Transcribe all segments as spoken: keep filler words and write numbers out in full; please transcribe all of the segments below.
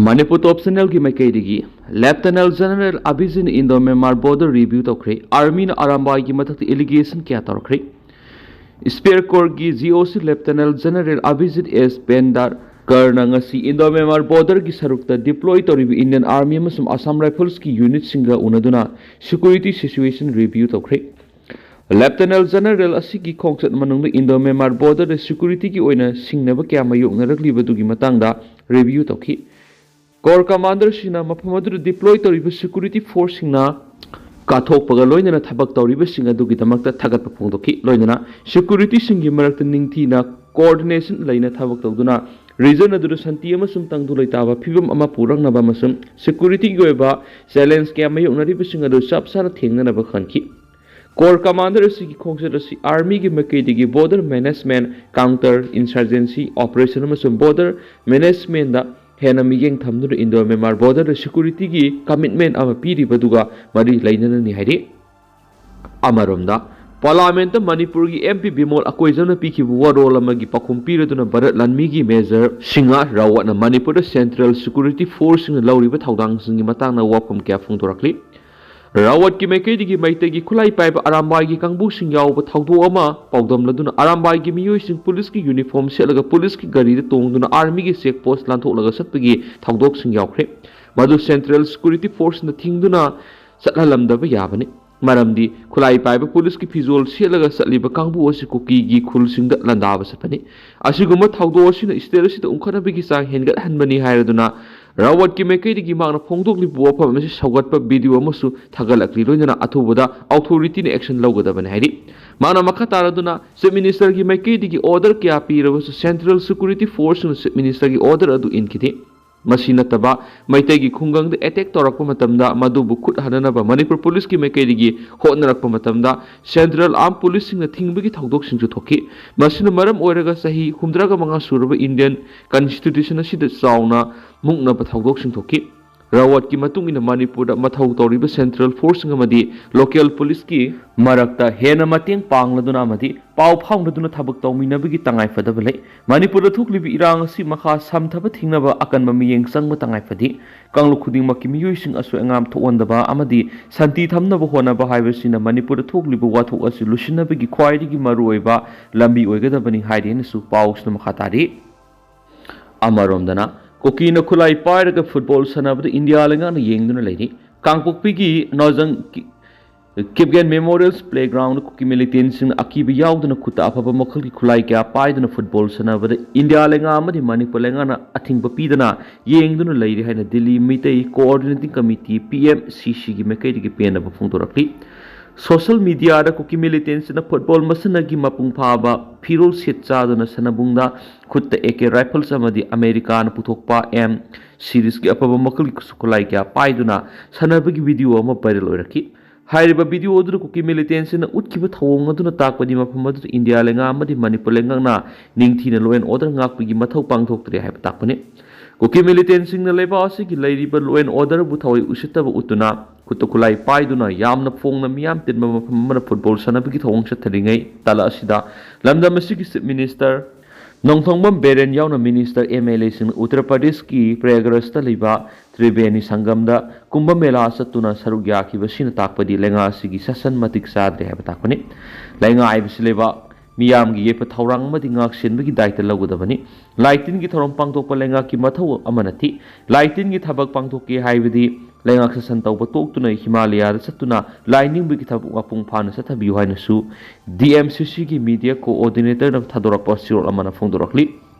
Manipur top ꯆꯦꯅꯦꯜꯒꯤ ꯃꯥꯏꯀꯩꯗꯒꯤ lieutenant general ꯑꯕꯤꯖꯤꯠꯅ ꯏꯟꯗꯣ ꯃ꯭ꯌꯥꯟꯃꯥꯔ ꯕꯣꯔꯗꯔ ꯔꯤꯚ꯭ꯌꯨ ꯇꯧꯈ꯭ꯔꯦ꯫ ꯑꯥꯔꯃꯤꯅ ꯑꯔꯥꯝꯕꯥꯏꯒꯤ ꯃꯊꯛꯇ ꯑꯦꯂꯤꯒꯦꯁꯟ ꯀꯌꯥ ꯇꯧꯔꯛꯈ꯭ꯔꯦ꯫ ꯁ꯭ꯄꯦꯌꯔ ꯀꯣꯔꯒꯤ ꯖꯤ ꯑꯣ ꯁꯤ ꯂꯦꯐꯇꯤꯅꯦꯟ ꯖꯦꯅꯔꯦꯜ ꯑꯕꯤꯖꯤꯠ ꯑꯦꯁ ꯄꯦꯟꯗꯥꯔꯀꯔꯅ ꯉꯁꯤ ꯏꯟꯗꯣ ꯃ꯭ꯌꯥꯟꯃꯥꯔ ꯕꯣꯔꯗꯔꯒꯤ ꯁꯔꯨꯛꯇ ꯗꯤꯄ꯭ꯂꯣꯏ ꯇꯧꯔꯤꯕ ꯏꯟꯗꯤꯌꯟ ꯑꯥꯔꯃꯤ ꯑꯃꯁꯨꯡ ꯑꯁꯥꯝ ꯔꯥꯏꯐꯜꯁꯀꯤ ꯌꯨꯅꯤꯠꯁꯤꯡꯒ ꯎꯅꯗꯨꯅ ꯁꯦꯀ꯭ꯌꯨꯔꯤꯇꯤ ꯁꯤꯆꯨꯋꯦꯁꯟ ꯔꯤꯚ꯭ꯌꯨ ꯇꯧꯈ꯭ꯔꯦ꯫ ꯂꯦꯐꯇꯤꯅꯦꯟ ꯖꯦꯅꯔꯦꯜ ꯑꯁꯤꯒꯤ ꯈꯣꯡꯆꯠ ꯃꯅꯨꯡꯗ ꯏꯟꯗꯣ ꯃ꯭ꯌꯥꯟꯃꯥꯔ ꯕꯣꯔꯗꯔꯗ ꯁꯦꯀ꯭ꯌꯨꯔꯤꯇꯤꯒꯤ ꯑꯣꯏꯅ ꯁꯤꯡꯅꯕ ꯀꯌꯥ ꯃꯥꯌꯣꯛꯅꯔꯛꯂꯤꯕꯗꯨꯒꯤ ꯃꯇꯥꯡꯗ ꯔꯤꯚ꯭ꯌꯨ ꯇꯧꯈꯤ꯫ ꯀꯣꯔ ꯀꯃꯥꯟꯗꯔꯁꯤꯡꯅ ꯃꯐꯝ ꯑꯗꯨꯗ ꯗꯤꯄ꯭ꯂꯣꯏ ꯇꯧꯔꯤꯕ ꯁꯦꯀ꯭ꯌꯨꯔꯤꯇꯤ ꯐꯣꯔꯁꯁꯤꯡꯅ ꯀꯥꯊꯣꯛꯄꯒ ꯂꯣꯏꯅꯅ ꯊꯕꯛ ꯇꯧꯔꯤꯕꯁꯤꯡ ꯑꯗꯨꯒꯤꯗꯃꯛꯇ ꯊꯥꯒꯠꯄ ꯐꯣꯡꯗꯣꯛꯈꯤ꯫ ꯂꯣꯏꯅꯅ ꯁꯦꯀ꯭ꯌꯨꯔꯤꯇꯤꯁꯤꯡꯒꯤ ꯃꯔꯛꯇ ꯅꯤꯡꯊꯤꯅ ꯀꯣꯑꯣꯔꯗꯤꯅꯦꯁꯟ ꯂꯩꯅ ꯊꯕꯛ ꯇꯧꯗꯨꯅ ꯔꯤꯖꯟ ꯑꯗꯨꯗ ꯁꯥꯟꯇꯤ ꯑꯃꯁꯨꯡ ꯇꯪꯗꯨ ꯂꯩꯇꯥꯕ ꯐꯤꯕꯝ ꯑꯃ ꯄꯨꯔꯛꯅꯕ ꯑꯃꯁꯨꯡ ꯁꯦꯀ꯭ꯌꯨꯔꯤꯇꯤꯒꯤ ꯑꯣꯏꯕ ꯆꯦꯂꯦꯟꯖ ꯀꯌꯥ ꯃꯥꯌꯣꯛꯅꯔꯤꯕꯁꯤꯡ ꯑꯗꯨ ꯆꯞ ꯆꯥꯅ ꯊꯦꯡꯅꯅꯕ ꯈꯟꯈꯤ꯫ ꯀꯣꯔ ꯀꯃꯥꯟꯗꯔ ꯑꯁꯤꯒꯤ ꯈꯣꯡꯆꯠ ꯑꯁꯤ ꯑꯥꯔꯃꯤꯒꯤ ꯃꯥꯏꯀꯩꯗꯒꯤ border management, counter insurgency operation ꯑꯃꯁꯨꯡ ꯕꯣꯔꯗꯔ ꯃꯦꯅꯦꯖꯃꯦꯟꯗ ꯍꯦꯟꯅ ꯃꯤꯠꯌꯦꯡ ꯊꯝꯗꯨꯅ ꯏꯟꯗꯣ ꯃ꯭ꯌꯥꯟꯃꯥꯔ ꯕꯣꯔꯗꯔꯗ ꯁꯦꯀ꯭ꯌꯨꯔꯤꯇꯤꯒꯤ ꯀꯃꯤꯠꯃꯦꯟ ꯑꯃ ꯄꯤꯔꯤꯕꯗꯨꯒ ꯃꯔꯤ ꯂꯩꯅꯅꯅꯤ ꯍꯥꯏꯔꯤ꯫ ꯑꯃꯔꯣꯝꯗ, ꯄꯥꯔꯂꯤꯌꯥꯃꯦꯟꯠꯇ ꯃꯅꯤꯄꯨꯔꯒꯤ ꯑꯦꯝ ꯄꯤ ꯕꯤꯃꯣꯜ ꯑꯀꯣꯏꯖꯝꯅ ꯄꯤꯈꯤꯕ ꯋꯥꯔꯣꯜ ꯑꯃꯒꯤ ꯄꯥꯎꯈꯨꯝ ꯄꯤꯔꯗꯨꯅ ꯚꯥꯔꯠ ꯂꯥꯟꯃꯤꯒꯤ ꯃꯦꯖꯔ ꯁꯤꯡꯍ ꯔꯥꯋꯠꯅ ꯃꯅꯤꯄꯨꯔꯗ ꯁꯦꯟꯇ꯭ꯔꯦꯜ ꯁꯦꯀ꯭ꯌꯨꯔꯤꯇꯤ ꯐꯣꯔꯁꯁꯤꯡꯅ ꯂꯧꯔꯤꯕ ꯊꯧꯗꯥꯡꯁꯤꯡꯒꯤ ꯃꯇꯥꯡꯗ ꯋꯥꯐꯝ ꯀꯌꯥ ꯐꯣꯡꯗꯣꯔꯛꯂꯤ꯫ ꯔꯥꯋꯠꯀꯤ ꯃꯥꯏꯀꯩꯗꯒꯤ ꯃꯩꯇꯩꯒꯤ ꯈꯨꯠꯂꯥꯏ ꯄꯥꯏꯕ ꯑꯔꯥꯝꯕꯥꯏꯒꯤ ꯀꯥꯡꯕꯨꯁꯤꯡ ꯌꯥꯎꯕ ꯊꯧꯗꯣꯛ ꯑꯃ ꯄꯥꯎꯗꯝꯂꯗꯨꯅ ꯑꯔꯥꯝꯕꯥꯏꯒꯤ ꯃꯤꯑꯣꯏꯁꯤꯡ ꯄꯨꯂꯤꯁꯀꯤ ꯌꯨꯅꯤꯐꯣꯔꯝ ꯁꯦꯠꯂꯒ ꯄꯨꯂꯤꯁꯀꯤ ꯒꯥꯔꯤꯗ ꯇꯣꯡꯗꯨꯅ ꯑꯥꯔꯃꯤꯒꯤ ꯆꯦꯛ ꯄꯣꯁꯠ ꯂꯥꯟꯊꯣꯛꯂꯒ ꯆꯠꯄꯒꯤ ꯊꯧꯗꯣꯛꯁꯤꯡ ꯌꯥꯎꯈ꯭ꯔꯦ꯫ ꯃꯗꯨ ꯁꯦꯟꯇ꯭ꯔꯦꯜ ꯁꯦꯀ꯭ꯌꯨꯔꯤꯇꯤ ꯐꯣꯔꯁꯅ ꯊꯤꯡꯗꯨꯅ ꯆꯠꯍꯜꯂꯝꯗꯕ ꯌꯥꯕꯅꯤ꯫ ꯃꯔꯝꯗꯤ ꯈꯨꯠꯂꯥꯏ ꯄꯥꯏꯕ ꯄꯨꯂꯤꯁꯀꯤ ꯐꯤꯖꯣꯜ ꯁꯦꯠꯂꯒ ꯆꯠꯂꯤꯕ ꯀꯥꯡꯕꯨ ꯑꯁꯤ ꯀꯨꯀꯤꯒꯤ ꯈꯨꯜꯁꯤꯡꯗ ꯂꯥꯟꯗꯥꯕ ꯆꯠꯄꯅꯤ꯫ ꯑꯁꯤꯒꯨꯝꯕ ꯊꯧꯗꯣꯛ ꯑꯁꯤꯅ ꯁ꯭ꯇꯦꯠ ꯑꯁꯤꯗ ꯎꯪꯈꯠꯅꯕꯒꯤ ꯆꯥꯡ ꯍꯦꯟꯒꯠꯍꯟꯕꯅꯤ ꯍꯥꯏꯔꯗꯨꯅ ꯔꯥꯋꯠꯀꯤ ꯃꯥꯏꯀꯩꯗꯒꯤ ꯃꯍꯥꯛꯅ ꯐꯣꯡꯗꯣꯛꯂꯤꯕ ꯋꯥꯐꯝ ꯑꯁꯤ ꯁꯧꯒꯠꯄ ꯚꯤꯗꯤꯑꯣ ꯑꯃꯁꯨ ꯊꯥꯒꯠꯂꯛꯂꯤ꯫ ꯂꯣꯏꯅꯅ ꯑꯊꯨꯕꯗ ꯑꯣꯊꯣꯔꯤꯇꯤꯅ ꯑꯦꯛꯁꯟ ꯂꯧꯒꯗꯕꯅꯤ ꯍꯥꯏꯔꯤ꯫ ꯃꯍꯥꯛꯅ ꯃꯈꯥ ꯇꯥꯔꯗꯨꯅ ꯆꯤꯐ ꯃꯤꯅꯤꯁꯇꯔꯒꯤ ꯃꯥꯏꯀꯩꯗꯒꯤ ꯑꯣꯔꯗꯔ ꯀꯌꯥ ꯄꯤꯔꯕꯁꯨ ꯁꯦꯟꯇ꯭ꯔꯦꯜ ꯁꯦꯀ꯭ꯌꯨꯔꯤꯇꯤ ꯐꯣꯔꯁꯁꯤꯡꯅ ꯆꯤꯐ ꯃꯤꯅꯤꯁꯇꯔꯒꯤ ꯑꯣꯔꯗꯔ ꯑꯗꯨ ꯏꯟꯈꯤꯗꯦ꯫ ꯃꯁꯤ ꯅꯠꯇꯕ ꯃꯩꯇꯩꯒꯤ ꯈꯨꯡꯒꯪꯗ ꯑꯦꯇꯦꯛ ꯇꯧꯔꯛꯄ ꯃꯇꯝꯗ ꯃꯗꯨꯕꯨ ꯈꯨꯠ ꯍꯟꯅꯅꯕ ꯃꯅꯤꯄꯨꯔ ꯄꯨꯂꯤꯁꯀꯤ ꯃꯥꯏꯀꯩꯗꯒꯤ ꯍꯣꯠꯅꯔꯛꯄ ꯃꯇꯝꯗ ꯁꯦꯟꯇ꯭ꯔꯦꯜ ꯑꯥꯔꯝ ꯄꯨꯂꯤꯁꯁꯤꯡꯅ ꯊꯤꯡꯕꯒꯤ ꯊꯧꯗꯣꯛꯁꯤꯡꯁꯨ ꯊꯣꯛꯈꯤ꯫ ꯃꯁꯤꯅ ꯃꯔꯝ ꯑꯣꯏꯔꯒ ꯆꯍꯤ ꯍꯨꯝꯗ꯭ꯔꯥꯒ ꯃꯉꯥ ꯁꯨꯔꯕ ꯏꯟꯗꯤꯌꯟ ꯀꯟꯁꯇꯤꯇ꯭ꯌꯨꯁꯟ ꯑꯁꯤꯗ ꯆꯥꯎꯅ ꯃꯨꯛꯅꯕ ꯊꯧꯗꯣꯛꯁꯤꯡ ꯊꯣꯛꯈꯤ꯫ ꯔꯥꯋꯠꯀꯤ ꯃꯇꯨꯡ ꯏꯟꯅ ꯃꯅꯤꯄꯨꯔꯗ ꯃꯊꯧ ꯇꯧꯔꯤꯕ ꯁꯦꯟꯇ꯭ꯔꯦꯜ ꯐꯣꯔꯁꯁꯤꯡ ꯑꯃꯗꯤ ꯂꯣꯀꯦꯜ ꯄꯨꯂꯤꯁꯀꯤ ꯃꯔꯛꯇ ꯍꯦꯟꯅ ꯃꯇꯦꯡ ꯄꯥꯡꯂꯗꯨꯅ ꯑꯃꯗꯤ ꯄꯥꯎ ꯐꯥꯎꯅꯗꯨꯅ ꯊꯕꯛ ꯇꯧꯃꯤꯟꯅꯕꯒꯤ ꯇꯉꯥꯏꯐꯗꯕ ꯂꯩ꯫ ꯃꯅꯤꯄꯨꯔꯗ ꯊꯣꯛꯂꯤꯕ ꯏꯔꯥꯡ ꯑꯁꯤ ꯃꯈꯥ ꯁꯝꯊꯕ ꯊꯤꯡꯅꯕ ꯑꯀꯟꯕ ꯃꯤꯠꯌꯦꯡ ꯆꯪꯕ ꯇꯉꯥꯏꯐꯗꯦ꯫ ꯀꯥꯡꯂꯨꯞ ꯈꯨꯗꯤꯡꯃꯛꯀꯤ ꯃꯤꯑꯣꯏꯁꯤꯡ ꯑꯁꯣꯏ ꯑꯉꯥꯝ ꯊꯣꯛꯍꯟꯗꯕ ꯑꯃꯗꯤ ꯁꯥꯟꯇꯤ ꯊꯝꯅꯕ ꯍꯣꯠꯅꯕ ꯍꯥꯏꯕꯁꯤꯅ ꯃꯅꯤꯄꯨꯔꯗ ꯊꯣꯛꯂꯤꯕ ꯋꯥꯊꯣꯛ ꯑꯁꯤ ꯂꯣꯏꯁꯤꯟꯅꯕꯒꯤ ꯈ꯭ꯋꯥꯏꯗꯒꯤ ꯃꯔꯨꯑꯣꯏꯕ ꯂꯝꯕꯤ ꯑꯣꯏꯒꯗꯕꯅꯤ ꯍꯥꯏꯔꯤ ꯍꯥꯏꯅꯁꯨ ꯄꯥꯎꯁꯤꯅ ꯃꯈꯥ ꯇꯥꯔꯤ꯫ ꯑꯃꯔꯣꯝꯗꯅ, ꯀꯨꯀꯤꯅ ꯈꯨꯠꯂꯥꯏ ꯄꯥꯏꯔꯒ ꯐꯨꯠꯕꯣꯜ ꯁꯥꯟꯅꯕꯗ ꯏꯟꯗꯤꯌꯥ ꯂꯩꯉꯥꯛꯅ ꯌꯦꯡꯗꯨꯅ ꯂꯩꯔꯤ꯫ ꯀꯥꯡꯄꯣꯛꯄꯤꯒꯤ ꯅꯣꯖꯪ ꯀꯤ-, ꯀꯤꯞꯒꯦꯟ ꯃꯦꯃꯣꯔꯤꯌꯦꯜ ꯄ꯭ꯂꯦꯒ꯭ꯔꯥꯎꯟꯗ ꯀꯨꯀꯤ ꯃꯤꯂꯤꯇꯦꯟꯁꯤꯡꯅ ꯑꯀꯤꯕ ꯌꯥꯎꯗꯅ ꯈꯨꯠꯇ ꯑꯐꯕ ꯃꯈꯜꯒꯤ ꯈꯨꯠꯂꯥꯏ ꯀꯌꯥ ꯄꯥꯏꯗꯨꯅ ꯐꯨꯠꯕꯣꯜ ꯁꯥꯟꯅꯕꯗ ꯏꯟꯗꯤꯌꯥ ꯂꯩꯉꯥꯛ ꯑꯃꯗꯤ ꯃꯅꯤꯄꯨꯔ ꯂꯩꯉꯥꯛꯅ ꯑꯊꯤꯡꯕ ꯄꯤꯗꯅ ꯌꯦꯡꯗꯨꯅ ꯂꯩꯔꯤ ꯍꯥꯏꯅ Delhi Meitei coordinating committee, P M C ꯁꯤꯒꯤ ꯃꯥꯏꯀꯩꯗꯒꯤ ꯄꯦꯟꯗꯕ ꯐꯣꯡꯗꯣꯔꯛꯂꯤ꯫ ꯁꯣꯁꯤꯌꯦꯜ ꯃꯤꯗꯤꯌꯥꯗ ꯀꯨꯀꯤ ꯃꯤꯂꯤꯇꯦꯟꯁꯤꯡꯅ ꯐꯨꯠꯕꯣꯜ ꯃꯁꯥꯟꯅꯒꯤ ꯃꯄꯨꯡ ꯐꯥꯕ ꯐꯤꯔꯣꯜ ꯁꯦꯠ ꯆꯥꯗꯨꯅ ꯁꯥꯟꯅꯕꯨꯡꯗ ꯈꯨꯠꯇ ꯑꯦ ꯀꯦ ꯔꯥꯏꯐꯜꯁ ꯑꯃꯗꯤ ꯑꯃꯦꯔꯤꯀꯥꯅ ꯄꯨꯊꯣꯛꯄ ꯑꯦꯝ ꯁꯤꯔꯤꯖꯀꯤ ꯑꯐꯕ ꯃꯈꯜꯒꯤ ꯈꯨꯠꯁꯨ ꯈꯨꯠꯂꯥꯏ ꯀꯌꯥ ꯄꯥꯏꯗꯨꯅ ꯁꯥꯟꯅꯕꯒꯤ ꯚꯤꯗꯤꯑꯣ ꯑꯃ ꯚꯥꯏꯔꯦꯜ ꯑꯣꯏꯔꯛꯈꯤ꯫ ꯍꯥꯏꯔꯤꯕ ꯚꯤꯗꯤꯑꯣ ꯑꯗꯨꯗ ꯀꯨꯀꯤ ꯃꯤꯂꯤꯇꯦꯟꯁꯤꯡꯅ ꯎꯠꯈꯤꯕ ꯊꯧꯑꯣꯡ ꯑꯗꯨꯅ ꯇꯥꯛꯄꯗꯤ ꯃꯐꯝ ꯑꯗꯨꯗ ꯏꯟꯗꯤꯌꯥ ꯂꯩꯉꯥꯛ ꯑꯃꯗꯤ ꯃꯅꯤꯄꯨꯔ ꯂꯩꯉꯥꯛꯅ ꯅꯤꯡꯊꯤꯅ law and order ꯉꯥꯛꯄꯒꯤ ꯃꯊꯧ ꯄꯥꯡꯊꯣꯛꯇ꯭ꯔꯦ ꯍꯥꯏꯕ ꯇꯥꯛꯄꯅꯤ꯫ ꯀꯨꯀꯤ ꯃꯤꯂꯤꯇꯦꯟꯁꯤꯡꯅ ꯂꯩꯕꯥꯛ ꯑꯁꯤꯒꯤ ꯂꯩꯔꯤꯕ law and order ꯕꯨ ꯊꯑꯣꯏ ꯎꯁꯤꯠꯇꯕ ꯎꯠꯇꯨꯅ ꯈꯨꯠꯇ ꯈꯨꯠꯂꯥꯏ ꯄꯥꯏꯗꯨꯅ ꯌꯥꯝꯅ ꯐꯣꯡꯅ ꯃꯤꯌꯥꯝ ꯇꯤꯟꯕ ꯃꯐꯝ ꯑꯃꯗ ꯐꯨꯠꯕꯣꯜ ꯁꯥꯟꯅꯕꯒꯤ ꯊꯧꯑꯣꯡ ꯆꯠꯊꯔꯤꯉꯩ ꯇꯥꯂꯛ ꯑꯁꯤꯗ ꯂꯝꯗꯝ ꯑꯁꯤꯒꯤ ꯆꯤꯐ ꯃꯤꯅꯤꯁꯇꯔ ꯅꯣꯡꯊꯣꯝꯕꯝ ꯕꯤꯔꯦꯟ ꯌꯥꯎꯅ ꯃꯤꯅꯤꯁꯇꯔ, ꯑꯦꯝ ꯑꯦꯜ ꯑꯦꯁꯤꯡꯅ ꯎꯠꯇꯔ ꯄ꯭ꯔꯗꯦꯁꯀꯤ ꯄ꯭ꯔꯌꯥꯒꯔꯥꯖꯇ ꯂꯩꯕ ꯇ꯭ꯔꯤꯕꯦꯅꯤ ꯁꯪꯒꯝꯗ ꯀꯨꯝꯚ ꯃꯦꯂꯥ ꯆꯠꯇꯨꯅ ꯁꯔꯨꯛ ꯌꯥꯈꯤꯕꯁꯤꯅ ꯇꯥꯛꯄꯗꯤ ꯂꯩꯉꯥꯛ ꯑꯁꯤꯒꯤ ꯁꯥꯁꯟ ꯃꯇꯤꯛ ꯆꯥꯗ꯭ꯔꯦ ꯍꯥꯏꯕ ꯇꯥꯛꯄꯅꯤ꯫ ꯂꯩꯉꯥꯛ ꯍꯥꯏꯕꯁꯤ ꯂꯩꯕꯥꯛ ꯃꯤꯌꯥꯝꯒꯤ ꯌꯦꯛꯄ ꯊꯧꯔꯥꯡ ꯑꯃꯗꯤ ꯉꯥꯛ ꯁꯦꯟꯕꯒꯤ ꯗꯥꯏꯇ ꯂꯧꯒꯗꯕꯅꯤ꯫ ꯂꯥꯏ ꯇꯤꯟꯒꯤ ꯊꯧꯔꯝ ꯄꯥꯡꯊꯣꯛꯄ ꯂꯩꯉꯥꯛꯀꯤ ꯃꯊꯧ ꯑꯃ ꯅꯠꯇꯦ꯫ ꯂꯥꯏ ꯇꯤꯟꯒꯤ ꯊꯕꯛ ꯄꯥꯡꯊꯣꯛꯀꯦ ꯍꯥꯏꯕꯗꯤ ꯂꯩꯉꯥꯛ ꯁꯥꯁꯟ ꯇꯧꯕ ꯇꯣꯛꯇꯨꯅ ꯍꯤꯃꯥꯂꯌꯥꯗ ꯆꯠꯇꯨꯅ ꯂꯥꯏ ꯅꯤꯡꯕꯒꯤ ꯊꯕꯛ ꯃꯄꯨꯡ ꯐꯥꯅ ꯆꯠꯊꯕꯤꯌꯨ ꯍꯥꯏꯅꯁꯨ ꯗꯤ ꯑꯦꯝ ꯁꯤ ꯁꯤꯒꯤ ꯃꯤꯗꯤꯌꯥ ꯀꯣꯑꯣꯔꯗꯤꯅꯦꯇꯔꯅ ꯊꯥꯗꯣꯔꯛꯄ ꯆꯦꯔꯣꯜ ꯑꯃꯅ ꯐꯣꯡꯗꯣꯔꯛꯂꯤ꯫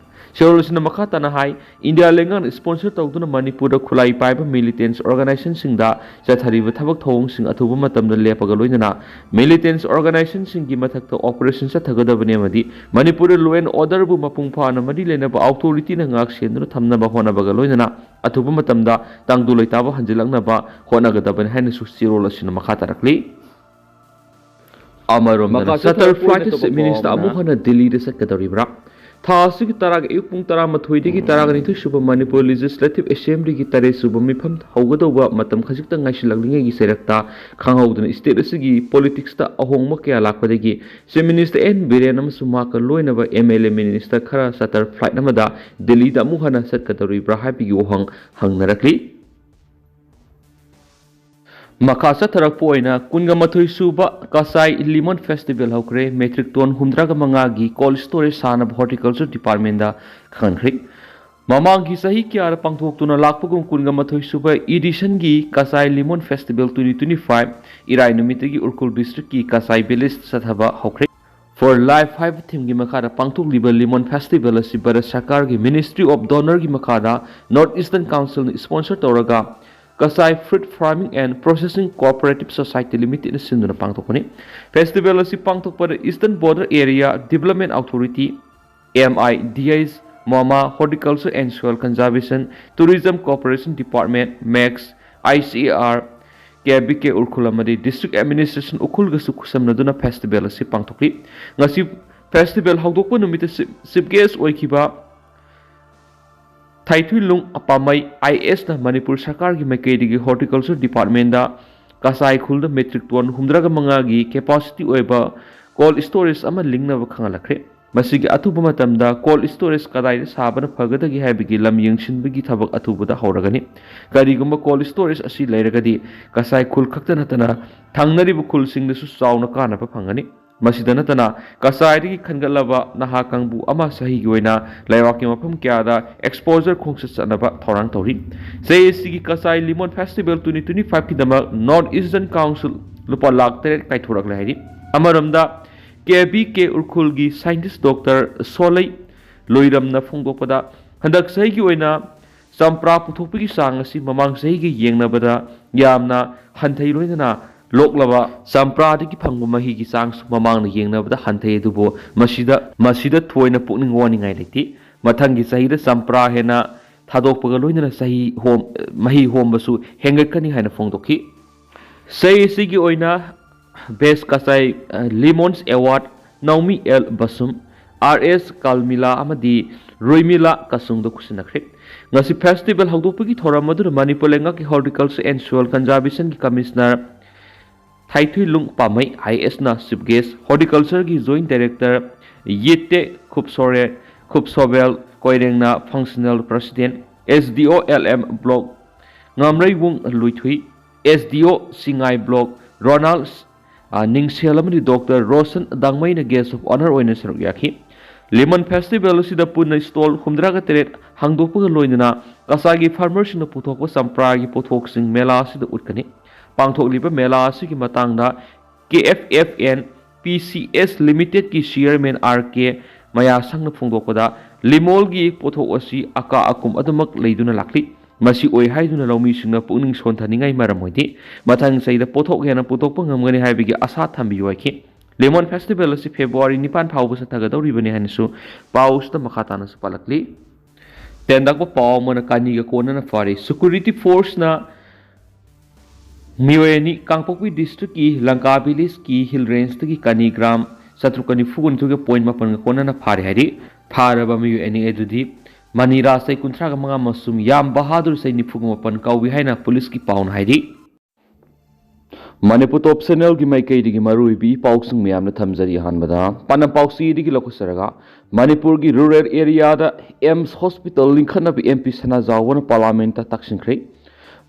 ꯆꯦꯔꯣꯜ ꯑꯁꯤꯅ ꯃꯈꯥ ꯇꯥꯅ ꯍꯥꯏ, ꯏꯟꯗꯤꯌꯥ ꯂꯩꯉꯥꯛꯅ ꯏꯁꯄꯣꯟꯁꯔ ꯇꯧꯗꯨꯅ ꯃꯅꯤꯄꯨꯔꯗ ꯈꯨꯠꯂꯥꯏ ꯄꯥꯏꯕ ꯃꯤꯂꯤꯇꯦꯟꯁ ꯑꯣꯔꯒꯅꯥꯏꯖꯦꯁꯟꯁꯤꯡꯗ ꯆꯠꯊꯔꯤꯕ ꯊꯕꯛ ꯊꯧꯑꯣꯡꯁꯤꯡ ꯑꯊꯨꯕ ꯃꯇꯝꯗ ꯂꯦꯞꯄꯒ ꯂꯣꯏꯅꯅ ꯃꯤꯂꯤꯇꯦꯟꯁ ꯑꯣꯔꯒꯅꯥꯏꯖꯦꯁꯟꯁꯤꯡꯒꯤ ꯃꯊꯛꯇ ꯑꯣꯄꯔꯦꯁꯟ ꯆꯠꯊꯒꯗꯕꯅꯤ ꯑꯃꯗꯤ ꯃꯅꯤꯄꯨꯔꯗ law and order ꯕꯨ ꯃꯄꯨꯡ ꯐꯥꯅ ꯃꯔꯤ ꯂꯩꯅꯕ ꯑꯣꯊꯣꯔꯤꯇꯤꯅ ꯉꯥꯛ ꯁꯦꯟꯗꯨꯅ ꯊꯝꯅꯕ ꯍꯣꯠꯅꯕꯒ ꯂꯣꯏꯅꯅ ꯑꯊꯨꯕ ꯃꯇꯝꯗ ꯇꯪꯗꯨ ꯂꯩꯇꯥꯕ ꯍꯟꯖꯤꯜꯂꯛꯅꯕ ꯍꯣꯠꯅꯒꯗꯕꯅꯤ ꯍꯥꯏꯅꯁꯨ ꯆꯦꯔꯣꯜ ꯑꯁꯤꯅ ꯃꯈꯥ ꯇꯥꯔꯛꯂꯤ꯫ ꯑꯃꯔꯣꯝꯗꯅ, ꯃꯀꯥ ꯆꯠꯊꯔꯛꯄ ꯆꯠꯇꯔ ꯐ꯭ꯂꯥꯏꯠꯇ ꯑꯣꯏꯅ ꯆꯤꯐ ꯇꯧꯕ ꯃꯤꯅꯤꯁꯇꯔ ꯄꯥꯎ ꯑꯃꯨꯛ ꯑꯃꯅ ꯍꯟꯅ ꯗꯤꯜꯂꯤꯗ ꯆꯠꯀꯗꯧꯔꯤꯕ꯭ꯔꯥ? ꯊꯥ ꯑꯁꯤꯒꯤ ꯇꯔꯥꯒꯤ ꯑꯌꯨꯛ ꯄꯨꯡ ꯇꯔꯥꯃꯥꯊꯣꯏꯗꯒꯤ ꯇꯔꯥꯒ ꯅꯤꯊꯣꯏ ꯁꯨꯕ ꯃꯅꯤꯄꯨꯔ ꯂꯦꯖꯤꯁꯂꯦꯇꯤꯚ ꯑꯦꯁꯦꯝꯕ꯭ꯂꯤꯒꯤ ꯇꯔꯦꯠ ꯁꯨꯕ ꯃꯤꯐꯝ ꯍꯧꯒꯗꯧꯕ ꯃꯇꯝ ꯈꯖꯤꯛꯇꯪ ꯉꯥꯏꯁꯤꯜꯂꯛꯂꯤꯉꯩꯒꯤ ꯆꯩꯔꯛꯇ, ꯈꯪꯍꯧꯗꯅ ꯁ꯭ꯇꯦꯠ ꯑꯁꯤꯒꯤ ꯄꯣꯂꯤꯇꯤꯛꯁꯇ ꯑꯍꯣꯡꯕ ꯀꯌꯥ ꯂꯥꯛꯄꯗꯒꯤ ꯆꯤꯐ ꯃꯤꯅꯤꯁꯇꯔ ꯑꯦꯟ ꯕꯤꯔꯦꯟ ꯑꯃꯁꯨꯡ ꯃꯍꯥꯛꯀ ꯂꯣꯏꯅꯕ ꯑꯦꯝ ꯑꯦꯜ ꯑꯦ ꯃꯤꯅꯤꯁꯇꯔ ꯈꯔ ꯆꯥꯔꯇꯔ ꯐ꯭ꯂꯥꯏꯠ ꯑꯃꯗ ꯗꯤꯜꯂꯤꯗ ꯑꯃꯨꯛ ꯍꯟꯅ ꯆꯠꯀꯗꯧꯔꯤꯕ꯭ꯔꯥ ꯍꯥꯏꯕꯒꯤ ꯋꯥꯍꯪ ꯍꯪꯅꯔꯛꯂꯤ꯫ ꯃꯈꯥ ꯆꯠꯊꯔꯛꯄ ꯑꯣꯏꯅ ꯀꯨꯟꯒ ꯃꯥꯊꯣꯏ ꯁꯨꯕ ꯀꯁꯥꯏ ꯂꯤꯃꯣꯟ ꯐꯦꯁꯇꯤꯚꯦꯜ ꯍꯧꯈ꯭ꯔꯦ꯫ ꯃꯦꯇ꯭ꯔꯤꯛ ꯇꯣꯟ ꯍꯨꯝꯗ꯭ꯔꯥꯒ ꯃꯉꯥꯒꯤ ꯀꯣꯜ ꯁ꯭ꯇꯣꯔꯦꯖ ꯁꯥꯅꯕ ꯍꯣꯔꯇꯤꯀꯜꯆꯔ ꯗꯤꯄꯥꯔꯠꯃꯦꯟꯗ ꯈꯪꯍꯟꯈ꯭ꯔꯦ꯫ ꯃꯃꯥꯡꯒꯤ ꯆꯍꯤ ꯀꯌꯥꯗ ꯄꯥꯡꯊꯣꯛꯇꯨꯅ ꯂꯥꯛꯄꯒꯨꯝ ꯀꯨꯟꯒ ꯃꯥꯊꯣꯏ ꯁꯨꯕ ꯏꯗꯤꯁꯟꯒꯤ Kachai lemon festival twenty twenty five ꯏꯔꯥꯏ ꯅꯨꯃꯤꯠꯇꯒꯤ ꯎꯔꯈꯨꯜ ꯗꯤꯁꯇ꯭ꯔꯤꯛꯀꯤ ꯀꯁꯥꯏ ꯚꯤꯂꯦꯖꯇ ꯆꯠꯊꯕ ꯍꯧꯈ꯭ꯔꯦ꯫ For Life ꯍꯥꯏꯕ ꯊꯤꯝꯒꯤ ꯃꯈꯥꯗ ꯄꯥꯡꯊꯣꯛꯂꯤꯕ ꯂꯤꯃꯣꯟ ꯐꯦꯁꯇꯤꯚꯦꯜ ꯑꯁꯤ ꯚꯥꯔꯠ ꯁꯔꯀꯥꯔꯒꯤ ꯃꯤꯅꯤꯁꯇ꯭ꯔꯤ ꯑꯣꯐ ꯗꯣꯅꯔꯒꯤ ꯃꯈꯥꯗ ꯅꯣꯔꯠ ꯏꯁꯇꯔꯟ ꯀꯥꯎꯟꯁꯤꯜꯅ ꯏꯁꯄꯣꯟꯁꯔ ꯇꯧꯔꯒ ꯀꯁꯥꯏ Fruit Farming and Processing Cooperative Society Limited ꯁꯤꯟꯗꯨꯅ ꯄꯥꯡꯊꯣꯛꯄꯅꯤ꯫ ꯐꯦꯁꯇꯤꯚꯦꯜ ꯑꯁꯤ ꯄꯥꯡꯊꯣꯛꯄꯗ Eastern Border Area Development Authority, M I D H, MoMA, Horticulture and Soil Conservation, Tourism Cooperation Department, MACS, I C A R, K B K Ukhrul ꯑꯃꯗꯤ district administration ꯎꯈ꯭ꯔꯨꯜꯒꯁꯨ ꯈꯨꯠꯁꯝꯅꯗꯨꯅ festival ꯑꯁꯤ ꯄꯥꯡꯊꯣꯛꯂꯤ꯫ ꯉꯁꯤ festival ꯍꯧꯗꯣꯛꯄ ꯅꯨꯃꯤꯠꯇ chief gas ꯑꯣꯏꯈꯤꯕ ꯊꯥꯏꯊꯨꯏꯂꯨꯡ ꯑꯄꯥꯃꯩ IASꯅ ꯃꯅꯤꯄꯨꯔ ꯁꯔꯀꯥꯔꯒꯤ ꯃꯥꯏꯀꯩꯗꯒꯤ horticulture ꯗꯤꯄꯥꯔꯠꯃꯦꯟꯗ ꯀꯁꯥꯏ ꯈꯨꯜꯗ ꯃꯦꯇ꯭ꯔꯤꯛ ꯇꯣꯟ ꯍꯨꯝꯗ꯭ꯔꯥꯒ ꯃꯉꯥꯒꯤ ꯀꯦꯄꯥꯁꯤꯇꯤ ꯑꯣꯏꯕ ꯀꯣꯜ ꯁ꯭ꯇꯣꯔꯦꯖ ꯑꯃ ꯂꯤꯡꯅꯕ ꯈꯪꯍꯜꯂꯛꯈ꯭ꯔꯦ꯫ ꯃꯁꯤꯒꯤ ꯑꯊꯨꯕ ꯃꯇꯝꯗ ꯀꯣꯜ ꯁ꯭ꯇꯣꯔꯦꯖ ꯀꯗꯥꯏꯗ ꯁꯥꯕꯅ ꯐꯒꯗꯒꯦ ꯍꯥꯏꯕꯒꯤ ꯂꯝ ꯌꯦꯡꯁꯤꯟꯕꯒꯤ ꯊꯕꯛ ꯑꯊꯨꯕꯗ ꯍꯧꯔꯒꯅꯤ꯫ ꯀꯔꯤꯒꯨꯝꯕ ꯀꯣꯜ ꯁ꯭ꯇꯣꯔꯦꯖ ꯑꯁꯤ ꯂꯩꯔꯒꯗꯤ ꯀꯁꯥꯏ ꯈꯨꯜ ꯈꯛꯇ ꯅꯠꯇꯅ ꯊꯪꯅꯔꯤꯕ ꯈꯨꯜꯁꯤꯡꯗꯁꯨ ꯆꯥꯎꯅ ꯀꯥꯟꯅꯕ ꯐꯪꯒꯅꯤ꯫ ꯃꯁꯤꯗ ꯅꯠꯇꯅ ꯀꯁꯥꯏꯗꯒꯤ ꯈꯟꯒꯠꯂꯕ ꯅꯍꯥ ꯀꯥꯡꯕꯨ ꯑꯃ ꯆꯍꯤꯒꯤ ꯑꯣꯏꯅ ꯂꯩꯕꯥꯛꯀꯤ ꯃꯐꯝ ꯀꯌꯥꯗ ꯑꯦꯛꯁꯄꯣꯖꯔ ꯈꯣꯡꯆꯠ ꯆꯠꯅꯕ ꯊꯧꯔꯥꯡ ꯇꯧꯔꯤ꯫ ꯆꯍꯤ ꯑꯁꯤꯒꯤ Kachai lemon festival twenty twenty fiveꯀꯤꯗꯃꯛ ꯅꯣꯔꯠ ꯏꯁꯇꯔꯟ ꯀꯥꯎꯟꯁꯤꯜ ꯂꯨꯄꯥ ꯂꯥꯈ ꯇꯔꯦꯠ ꯀꯥꯏꯊꯣꯔꯛꯂꯦ ꯍꯥꯏꯔꯤ꯫ ꯑꯃꯔꯣꯝꯗ, ꯀꯦ ꯕꯤ ꯀꯦ ꯎꯔꯈꯨꯜꯒꯤ ꯁꯥꯏꯟꯇꯤꯁ ꯗꯣꯛꯇꯔ ꯁꯣꯂꯩ ꯂꯣꯏꯔꯝꯅ ꯐꯣꯡꯗꯣꯛꯄꯗ, ꯍꯟꯗꯛ ꯆꯍꯤꯒꯤ ꯑꯣꯏꯅ ꯆꯝꯄ꯭ꯔꯥ ꯄꯨꯊꯣꯛꯄꯒꯤ ꯆꯥꯡ ꯑꯁꯤ ꯃꯃꯥꯡ ꯆꯍꯤꯒ ꯌꯦꯡꯅꯕꯗ ꯌꯥꯝꯅ ꯍꯟꯊꯩ, ꯂꯣꯏꯅꯅ ꯂꯣꯛꯂꯕ ꯆꯝꯄ꯭ꯔꯥꯗꯒꯤ ꯐꯪꯕ ꯃꯍꯤꯒꯤ ꯆꯥꯡꯁꯨ ꯃꯃꯥꯡꯅ ꯌꯦꯡꯅꯕꯗ ꯍꯟꯊꯩ꯫ ꯑꯗꯨꯕꯨ ꯃꯁꯤꯗ, ꯃꯁꯤꯗ ꯊꯣꯏꯅ ꯄꯨꯛꯅꯤꯡ ꯋꯥꯅꯤꯡꯉꯥꯏ ꯂꯩꯇꯦ꯫ ꯃꯊꯪꯒꯤ ꯆꯍꯤꯗ ꯆꯝꯄ꯭ꯔꯥ ꯍꯦꯟꯅ ꯊꯥꯗꯣꯛꯄꯒ ꯂꯣꯏꯅꯅ ꯆꯍꯤ ꯍꯣꯝ-, ꯃꯍꯤ ꯍꯣꯝꯕꯁꯨ ꯍꯦꯟꯒꯠꯀꯅꯤ ꯍꯥꯏꯅ ꯐꯣꯡꯗꯣꯛꯈꯤ꯫ ꯆꯍꯤ ꯑꯁꯤꯒꯤ ꯑꯣꯏꯅ Best Kasai, ꯑ, Lemons Award ꯅꯥꯎꯃꯤ ꯑꯦꯜ ꯕꯁꯨꯝ, ꯑꯥꯔ ꯑꯦꯁ ꯀꯥꯜꯃꯤꯂꯥ ꯑꯃꯗꯤ ꯔꯣꯏꯃꯤꯂꯥ ꯀꯁꯨꯡꯗ ꯈꯨꯠꯁꯤꯟꯅꯈ꯭ꯔꯦ꯫ ꯉꯁꯤ ꯐꯦꯁꯇꯤꯚꯦꯜ ꯍꯧꯗꯣꯛꯄꯒꯤ ꯊꯧꯔꯝ ꯑꯗꯨꯗ ꯃꯅꯤꯄꯨꯔ ꯂꯩꯉꯥꯛꯀꯤ ꯍꯣꯔꯇꯤꯀꯜꯆꯔ ꯑꯦꯟ ꯁꯣꯏꯜ ꯀꯟꯖꯥꯔꯕꯦꯁꯟꯒꯤ ꯀꯃꯤꯁꯅꯔ ꯊꯥꯏꯊꯨꯏꯂꯨꯡ ꯄꯥꯝꯃꯩ ꯑꯥꯏ ꯑꯦꯁꯅ ꯆꯤꯐ ꯒꯦꯁ, ꯍꯣꯔꯇꯤꯀꯜꯆꯔꯒꯤ ꯖꯣꯏꯟꯠ ꯗꯥꯏꯔꯦꯛꯇꯔ ꯌꯦꯠꯇꯦ ꯈꯨꯞꯁꯣꯔꯦ ꯈꯨꯞꯁꯣꯕꯦꯜ ꯀꯣꯏꯔꯦꯡꯅ ꯐꯪꯁꯅꯦꯜ president, S D O L M block Ngamreibung Luithui, S D O ꯁꯤꯡꯉꯥꯏ ꯕ꯭ꯂꯣꯛ ꯔꯣꯅꯥꯜꯗ ꯅꯤꯡꯁꯦꯜ ꯑꯃꯗꯤ ꯗꯣꯛꯇꯔ ꯔꯣꯁꯟ ꯗꯥꯡꯃꯩꯅ ꯒꯦꯁ ꯑꯣꯐ ꯑꯣꯅꯔ ꯑꯣꯏꯅ ꯁꯔꯨꯛ ꯌꯥꯈꯤ꯫ ꯂꯦꯃꯟ ꯐꯦꯁꯇꯤꯚꯦꯜ ꯑꯁꯤꯗ ꯄꯨꯟꯅ ꯁ꯭ꯇꯣꯜ ꯍꯨꯝꯗ꯭ꯔꯥꯒ ꯇꯔꯦꯠ ꯍꯥꯡꯗꯣꯛꯄꯒ ꯂꯣꯏꯅꯅ ꯀꯆꯥꯒꯤ ꯐꯥꯔꯃꯔꯁꯤꯡꯅ ꯄꯨꯊꯣꯛꯄ ꯆꯝꯄ꯭ꯔꯥꯒꯤ ꯄꯣꯠꯊꯣꯛꯁꯤꯡ ꯃꯦꯂꯥ ꯑꯁꯤꯗ ꯎꯠꯀꯅꯤ꯫ ꯄꯥꯡꯊꯣꯛꯂꯤꯕ ꯃꯦꯂꯥ ꯑꯁꯤꯒꯤ ꯃꯇꯥꯡꯗ K F F N P C S ꯂꯤꯃꯤꯇꯦꯗꯀꯤ chairman R ꯀꯦ ꯃꯌꯥꯁꯪꯅ ꯐꯣꯡꯗꯣꯛꯄꯗ, ꯂꯤꯃꯣꯜꯒꯤ ꯄꯣꯠꯊꯣꯛ ꯑꯁꯤ ꯑꯀꯥ ꯑꯀꯨꯝ ꯑꯗꯨꯃꯛ ꯂꯩꯗꯨꯅ ꯂꯥꯛꯂꯤ꯫ ꯃꯁꯤ ꯑꯣꯏ ꯍꯥꯏꯗꯨꯅ ꯂꯧꯃꯤꯁꯤꯡꯅ ꯄꯨꯛꯅꯤꯡ ꯁꯣꯟꯊꯅꯤꯡꯉꯥꯏ ꯃꯔꯝ ꯑꯣꯏꯗꯦ꯫ ꯃꯊꯪ ꯆꯍꯤꯗ ꯄꯣꯠꯊꯣꯛ ꯍꯦꯟꯅ ꯄꯨꯊꯣꯛꯄ ꯉꯝꯒꯅꯤ ꯍꯥꯏꯕꯒꯤ ꯑꯁꯥ ꯊꯝꯕꯤꯌꯨ ꯍꯥꯏꯈꯤ꯫ ꯂꯦꯃꯣꯟ ꯐꯦꯁꯇꯤꯚꯦꯜ ꯑꯁꯤ ꯐꯦꯕ꯭ꯔꯨꯋꯥꯔꯤ ꯅꯤꯄꯥꯟ ꯐꯥꯎꯕ ꯆꯠꯊꯒꯗꯧꯔꯤꯕꯅꯤ ꯍꯥꯏꯅꯁꯨ ꯄꯥꯎꯁꯤꯗ ꯃꯈꯥ ꯇꯥꯅꯁꯨ ꯄꯥꯜꯂꯛꯂꯤ꯫ ꯇꯦꯟꯗꯛꯄ ꯄꯥꯎ ꯑꯃꯅ ꯀꯥꯅꯤꯒ ꯀꯣꯟꯅꯅ ꯐꯥꯔꯤ꯫ ꯁꯦꯀ꯭ꯌꯨꯔꯤꯇꯤ ꯐꯣꯔꯁꯅ ꯃꯤꯑꯣꯏ ꯑꯅꯤ ꯀꯥꯡꯄꯣꯛꯄꯤ ꯗꯤꯁꯇ꯭ꯔꯤꯛꯀꯤ ꯂꯪꯀꯥ ꯚꯤꯂꯦꯖꯀꯤ ꯍꯤꯜ ꯔꯦꯟꯖꯇꯒꯤ ꯀꯥꯅꯤ ꯒ꯭ꯔꯥꯝ ꯆꯥꯇ꯭ꯔꯨꯛꯀ ꯅꯤꯐꯨ ꯍꯨꯝꯗꯣꯏꯒ ꯄꯣꯏꯟꯠ ꯃꯥꯄꯟꯒ ꯀꯣꯟꯅꯅ ꯐꯥꯔꯦ ꯍꯥꯏꯔꯤ꯫ ꯐꯥꯔꯕ ꯃꯤꯑꯣꯏ ꯑꯅꯤ ꯑꯗꯨꯗꯤ ꯃꯅꯤꯔꯥ ꯆꯍꯤ ꯀꯨꯟꯊ꯭ꯔꯥꯒ ꯃꯉꯥ ꯑꯃꯁꯨꯡ ꯌꯥꯝ ꯕꯍꯥꯗꯨꯔ ꯆꯍꯤ ꯅꯤꯐꯨꯒ ꯃꯥꯄꯟ ꯀꯧꯏ ꯍꯥꯏꯅ ꯄꯨꯂꯤꯁꯀꯤ ꯄꯥꯎꯅ ꯍꯥꯏꯔꯤ꯫ ꯃꯅꯤꯄꯨꯔ ꯇꯣꯞ ꯆꯦꯅꯦꯜꯒꯤ ꯃꯥꯏꯀꯩꯗꯒꯤ ꯃꯔꯨꯑꯣꯏꯕ ꯏ ꯄꯥꯎꯁꯤꯡ ꯃꯌꯥꯝꯅ ꯊꯝꯖꯔꯤ꯫ ꯑꯍꯥꯟꯕꯗ ꯄꯥꯟꯗꯝ ꯄꯥꯎꯆꯦꯗꯒꯤ ꯂꯧꯈꯠꯆꯔꯒ, ꯃꯅꯤꯄꯨꯔꯒꯤ ꯔꯨꯔꯦꯜ ꯑꯦꯔꯤꯌꯥꯗ ꯑꯦꯝꯁ ꯍꯣꯁꯄꯤꯇꯥꯜ ꯂꯤꯡꯈꯠꯅꯕ ꯑꯦꯝ ꯄꯤ ꯁꯅꯥꯖꯥꯎꯕꯅ ꯄꯥꯔꯂꯥꯃꯦꯟꯠꯇ ꯇꯛꯁꯤꯟꯈ꯭ꯔꯦ꯫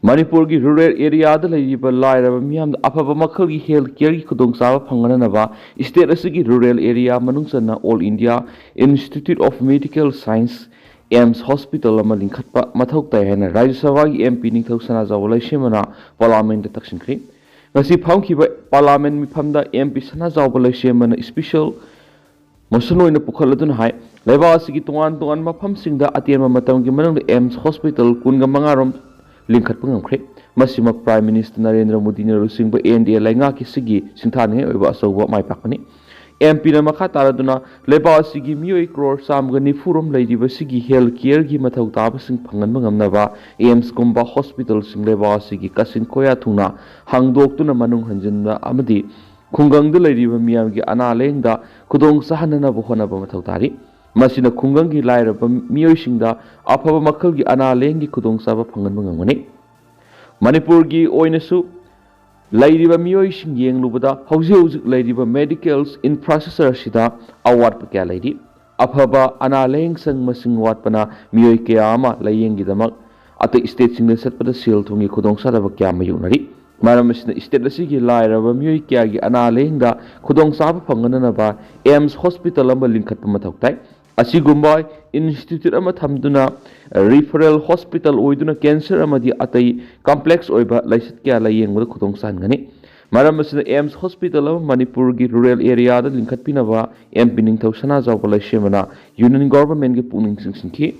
ꯃꯅꯤꯄꯨꯔꯒꯤ ꯔꯨꯔꯦꯜ ꯑꯦꯔꯤꯌꯥꯗ ꯂꯩꯔꯤꯕ ꯂꯥꯏꯔꯕ ꯃꯤꯌꯥꯝꯗ ꯑꯐꯕ ꯃꯈꯜꯒꯤ ꯍꯦꯜꯊ ꯀꯦꯌꯔꯒꯤ ꯈꯨꯗꯣꯡꯆꯥꯕ ꯐꯪꯍꯟꯅꯕ ꯁ꯭ꯇꯦꯠ ꯑꯁꯤꯒꯤ ꯔꯨꯔꯦꯜ ꯑꯦꯔꯤꯌꯥ ꯃꯅꯨꯡ ꯆꯟꯅ all India institute of medical science AIIMS hospital ꯑꯃ ꯂꯤꯡꯈꯠꯄ ꯃꯊꯧ ꯇꯥꯏ ꯍꯥꯏꯅ ꯔꯥꯖ꯭ꯌ ꯁꯚꯥꯒꯤ ꯑꯦꯝ ꯄꯤ ꯅꯤꯡꯊꯧ ꯁꯅꯥꯖꯥꯎꯕ ꯂꯩꯁꯦꯝꯕꯅ ꯄꯥꯔꯂꯥꯃꯦꯟꯠꯇ ꯇꯛꯁꯤꯟꯈ꯭ꯔꯦ꯫ ꯉꯁꯤ ꯐꯝꯈꯤꯕ ꯄꯥꯔꯂꯥꯃꯦꯟꯠ ꯃꯤꯐꯝꯗ ꯑꯦꯝ ꯄꯤ ꯁꯅꯥꯖꯥꯎꯕ ꯂꯩꯁꯦꯝꯕꯅ ꯏꯁꯄꯤꯁꯦꯜ ꯃꯣꯁꯟ ꯑꯣꯏꯅ ꯄꯨꯈꯠꯂꯗꯨꯅ ꯍꯥꯏ, ꯂꯩꯕꯥꯛ ꯑꯁꯤꯒꯤ ꯇꯣꯉꯥꯟ ꯇꯣꯉꯥꯟꯕ ꯃꯐꯝꯁꯤꯡꯗ ꯑꯇꯦꯟꯕ ꯃꯇꯝꯒꯤ ꯃꯅꯨꯡꯗ ꯑꯦꯝꯁ ꯍꯣꯁꯄꯤꯇꯥꯜ ꯀꯨꯟꯒ ꯃꯉꯥ ꯔꯣꯝ ꯂꯤꯡꯈꯠꯄ ꯉꯝꯈ꯭ꯔꯦ꯫ ꯃꯁꯤꯃꯛ ꯄ꯭ꯔꯥꯏꯝ ꯃꯤꯅꯤꯁꯇꯔ ꯅꯔꯦꯟꯗ꯭ꯔ ꯃꯣꯗꯤꯅ ꯂꯨꯆꯤꯡꯕ ꯑꯦꯟ ꯗꯤ ꯑꯦ ꯂꯩꯉꯥꯛꯀꯤ ꯁꯤꯒꯤ ꯁꯤꯡꯊꯥꯅꯤꯡꯉꯥꯏ ꯑꯣꯏꯕ ꯑꯆꯧꯕ ꯃꯥꯏ ꯄꯥꯛꯄꯅꯤ꯫ ꯑꯦꯝ ꯄꯤꯅ ꯃꯈꯥ ꯇꯥꯔꯗꯨꯅ ꯂꯩꯕꯥꯛ ꯑꯁꯤꯒꯤ ꯃꯤꯑꯣꯏ ꯀ꯭ꯔꯣꯔ ꯆꯥꯝꯃꯒ ꯅꯤꯐꯨ ꯔꯣꯝ ꯂꯩꯔꯤꯕ ꯁꯤꯒꯤ ꯍꯦꯜꯊ ꯀꯦꯌꯔꯒꯤ ꯃꯊꯧ ꯇꯥꯕꯁꯤꯡ ꯐꯪꯍꯟꯕ ꯉꯝꯅꯕ ꯑꯦꯝꯁꯀꯨꯝꯕ ꯍꯣꯁꯄꯤꯇꯥꯜꯁꯤꯡ ꯂꯩꯕꯥꯛ ꯑꯁꯤꯒꯤ ꯀꯥꯆꯤꯟ ꯀꯣꯌꯥ ꯊꯨꯡꯅ ꯍꯥꯡꯗꯣꯛꯇꯨꯅ ꯃꯅꯨꯡ ꯍꯟꯖꯤꯟꯕ ꯑꯃꯗꯤ ꯈꯨꯡꯒꯪꯗ ꯂꯩꯔꯤꯕ ꯃꯤꯌꯥꯝꯒꯤ ꯑꯅꯥ ꯂꯥꯌꯦꯡꯗ ꯈꯨꯗꯣꯡ ꯆꯥꯍꯟꯅꯅꯕ ꯍꯣꯠꯅꯕ ꯃꯊꯧ ꯇꯥꯔꯤ꯫ ꯃꯁꯤꯅ ꯈꯨꯡꯒꯪꯒꯤ ꯂꯥꯏꯔꯕ ꯃꯤꯑꯣꯏꯁꯤꯡꯗ ꯑꯐꯕ ꯃꯈꯜꯒꯤ ꯑꯅꯥ ꯂꯥꯌꯦꯡꯒꯤ ꯈꯨꯗꯣꯡꯆꯥꯕ ꯐꯪꯍꯟꯕ ꯉꯝꯒꯅꯤ꯫ ꯃꯅꯤꯄꯨꯔꯒꯤ ꯑꯣꯏꯅꯁꯨ ꯂꯩꯔꯤꯕ ꯃꯤꯑꯣꯏꯁꯤꯡ ꯌꯦꯡꯂꯨꯕꯗ ꯍꯧꯖꯤꯛ ꯍꯧꯖꯤꯛ ꯂꯩꯔꯤꯕ medical infrastructure ꯑꯁꯤꯗ ꯑꯋꯥꯠꯄ ꯀꯌꯥ ꯂꯩꯔꯤ꯫ ꯑꯐꯕ ꯑꯅꯥ ꯂꯥꯌꯦꯡ ꯁꯪ ꯃꯁꯤꯡ ꯋꯥꯠꯄꯅ ꯃꯤꯑꯣꯏ ꯀꯌꯥ ꯑꯃ ꯂꯥꯌꯦꯡꯒꯤꯗꯃꯛ ꯑꯇꯩ stateꯁꯤꯡꯗ ꯆꯠꯄꯗ ꯁꯦꯜ ꯊꯨꯝꯒꯤ ꯈꯨꯗꯣꯡꯆꯥꯗꯕ ꯀꯌꯥ ꯃꯥꯌꯣꯛꯅꯔꯤ꯫ ꯃꯔꯝ ꯑꯁꯤꯅ state ꯑꯁꯤꯒꯤ ꯂꯥꯏꯔꯕ ꯃꯤꯑꯣꯏ ꯀꯌꯥꯒꯤ ꯑꯅꯥ ꯂꯥꯌꯦꯡꯗ ꯈꯨꯗꯣꯡꯆꯥꯕ ꯐꯪꯍꯟꯅꯅꯕ AIIMS hospital ꯑꯃ ꯂꯤꯡꯈꯠꯄ ꯃꯊꯧ ꯇꯥꯏ꯫ ꯑꯁꯤꯒꯨꯝꯕ institute ꯑꯃ ꯊꯝꯗꯨꯅ referral hospital ꯑꯣꯏꯗꯨꯅ cancer ꯑꯃꯗꯤ ꯑꯇꯩ complex ꯑꯣꯏꯕ ꯂꯥꯏꯆꯠ ꯀꯌꯥ ꯂꯥꯌꯦꯡꯕꯗ ꯈꯨꯗꯣꯡ ꯆꯥꯍꯟꯒꯅꯤ꯫ ꯃꯔꯝ ꯑꯁꯤꯅ AIIMS hospital ꯑꯃ ꯃꯅꯤꯄꯨꯔꯒꯤ rural areaꯗ ꯂꯤꯡꯈꯠꯄꯤꯅꯕ MP ꯅꯤꯡꯊꯧ ꯁꯅꯥꯖꯥꯎꯕ ꯂꯩꯁꯦꯝꯕꯅ Union Governmentꯀꯤ ꯄꯨꯛꯅꯤꯡ ꯆꯤꯡꯁꯤꯟꯈꯤ꯫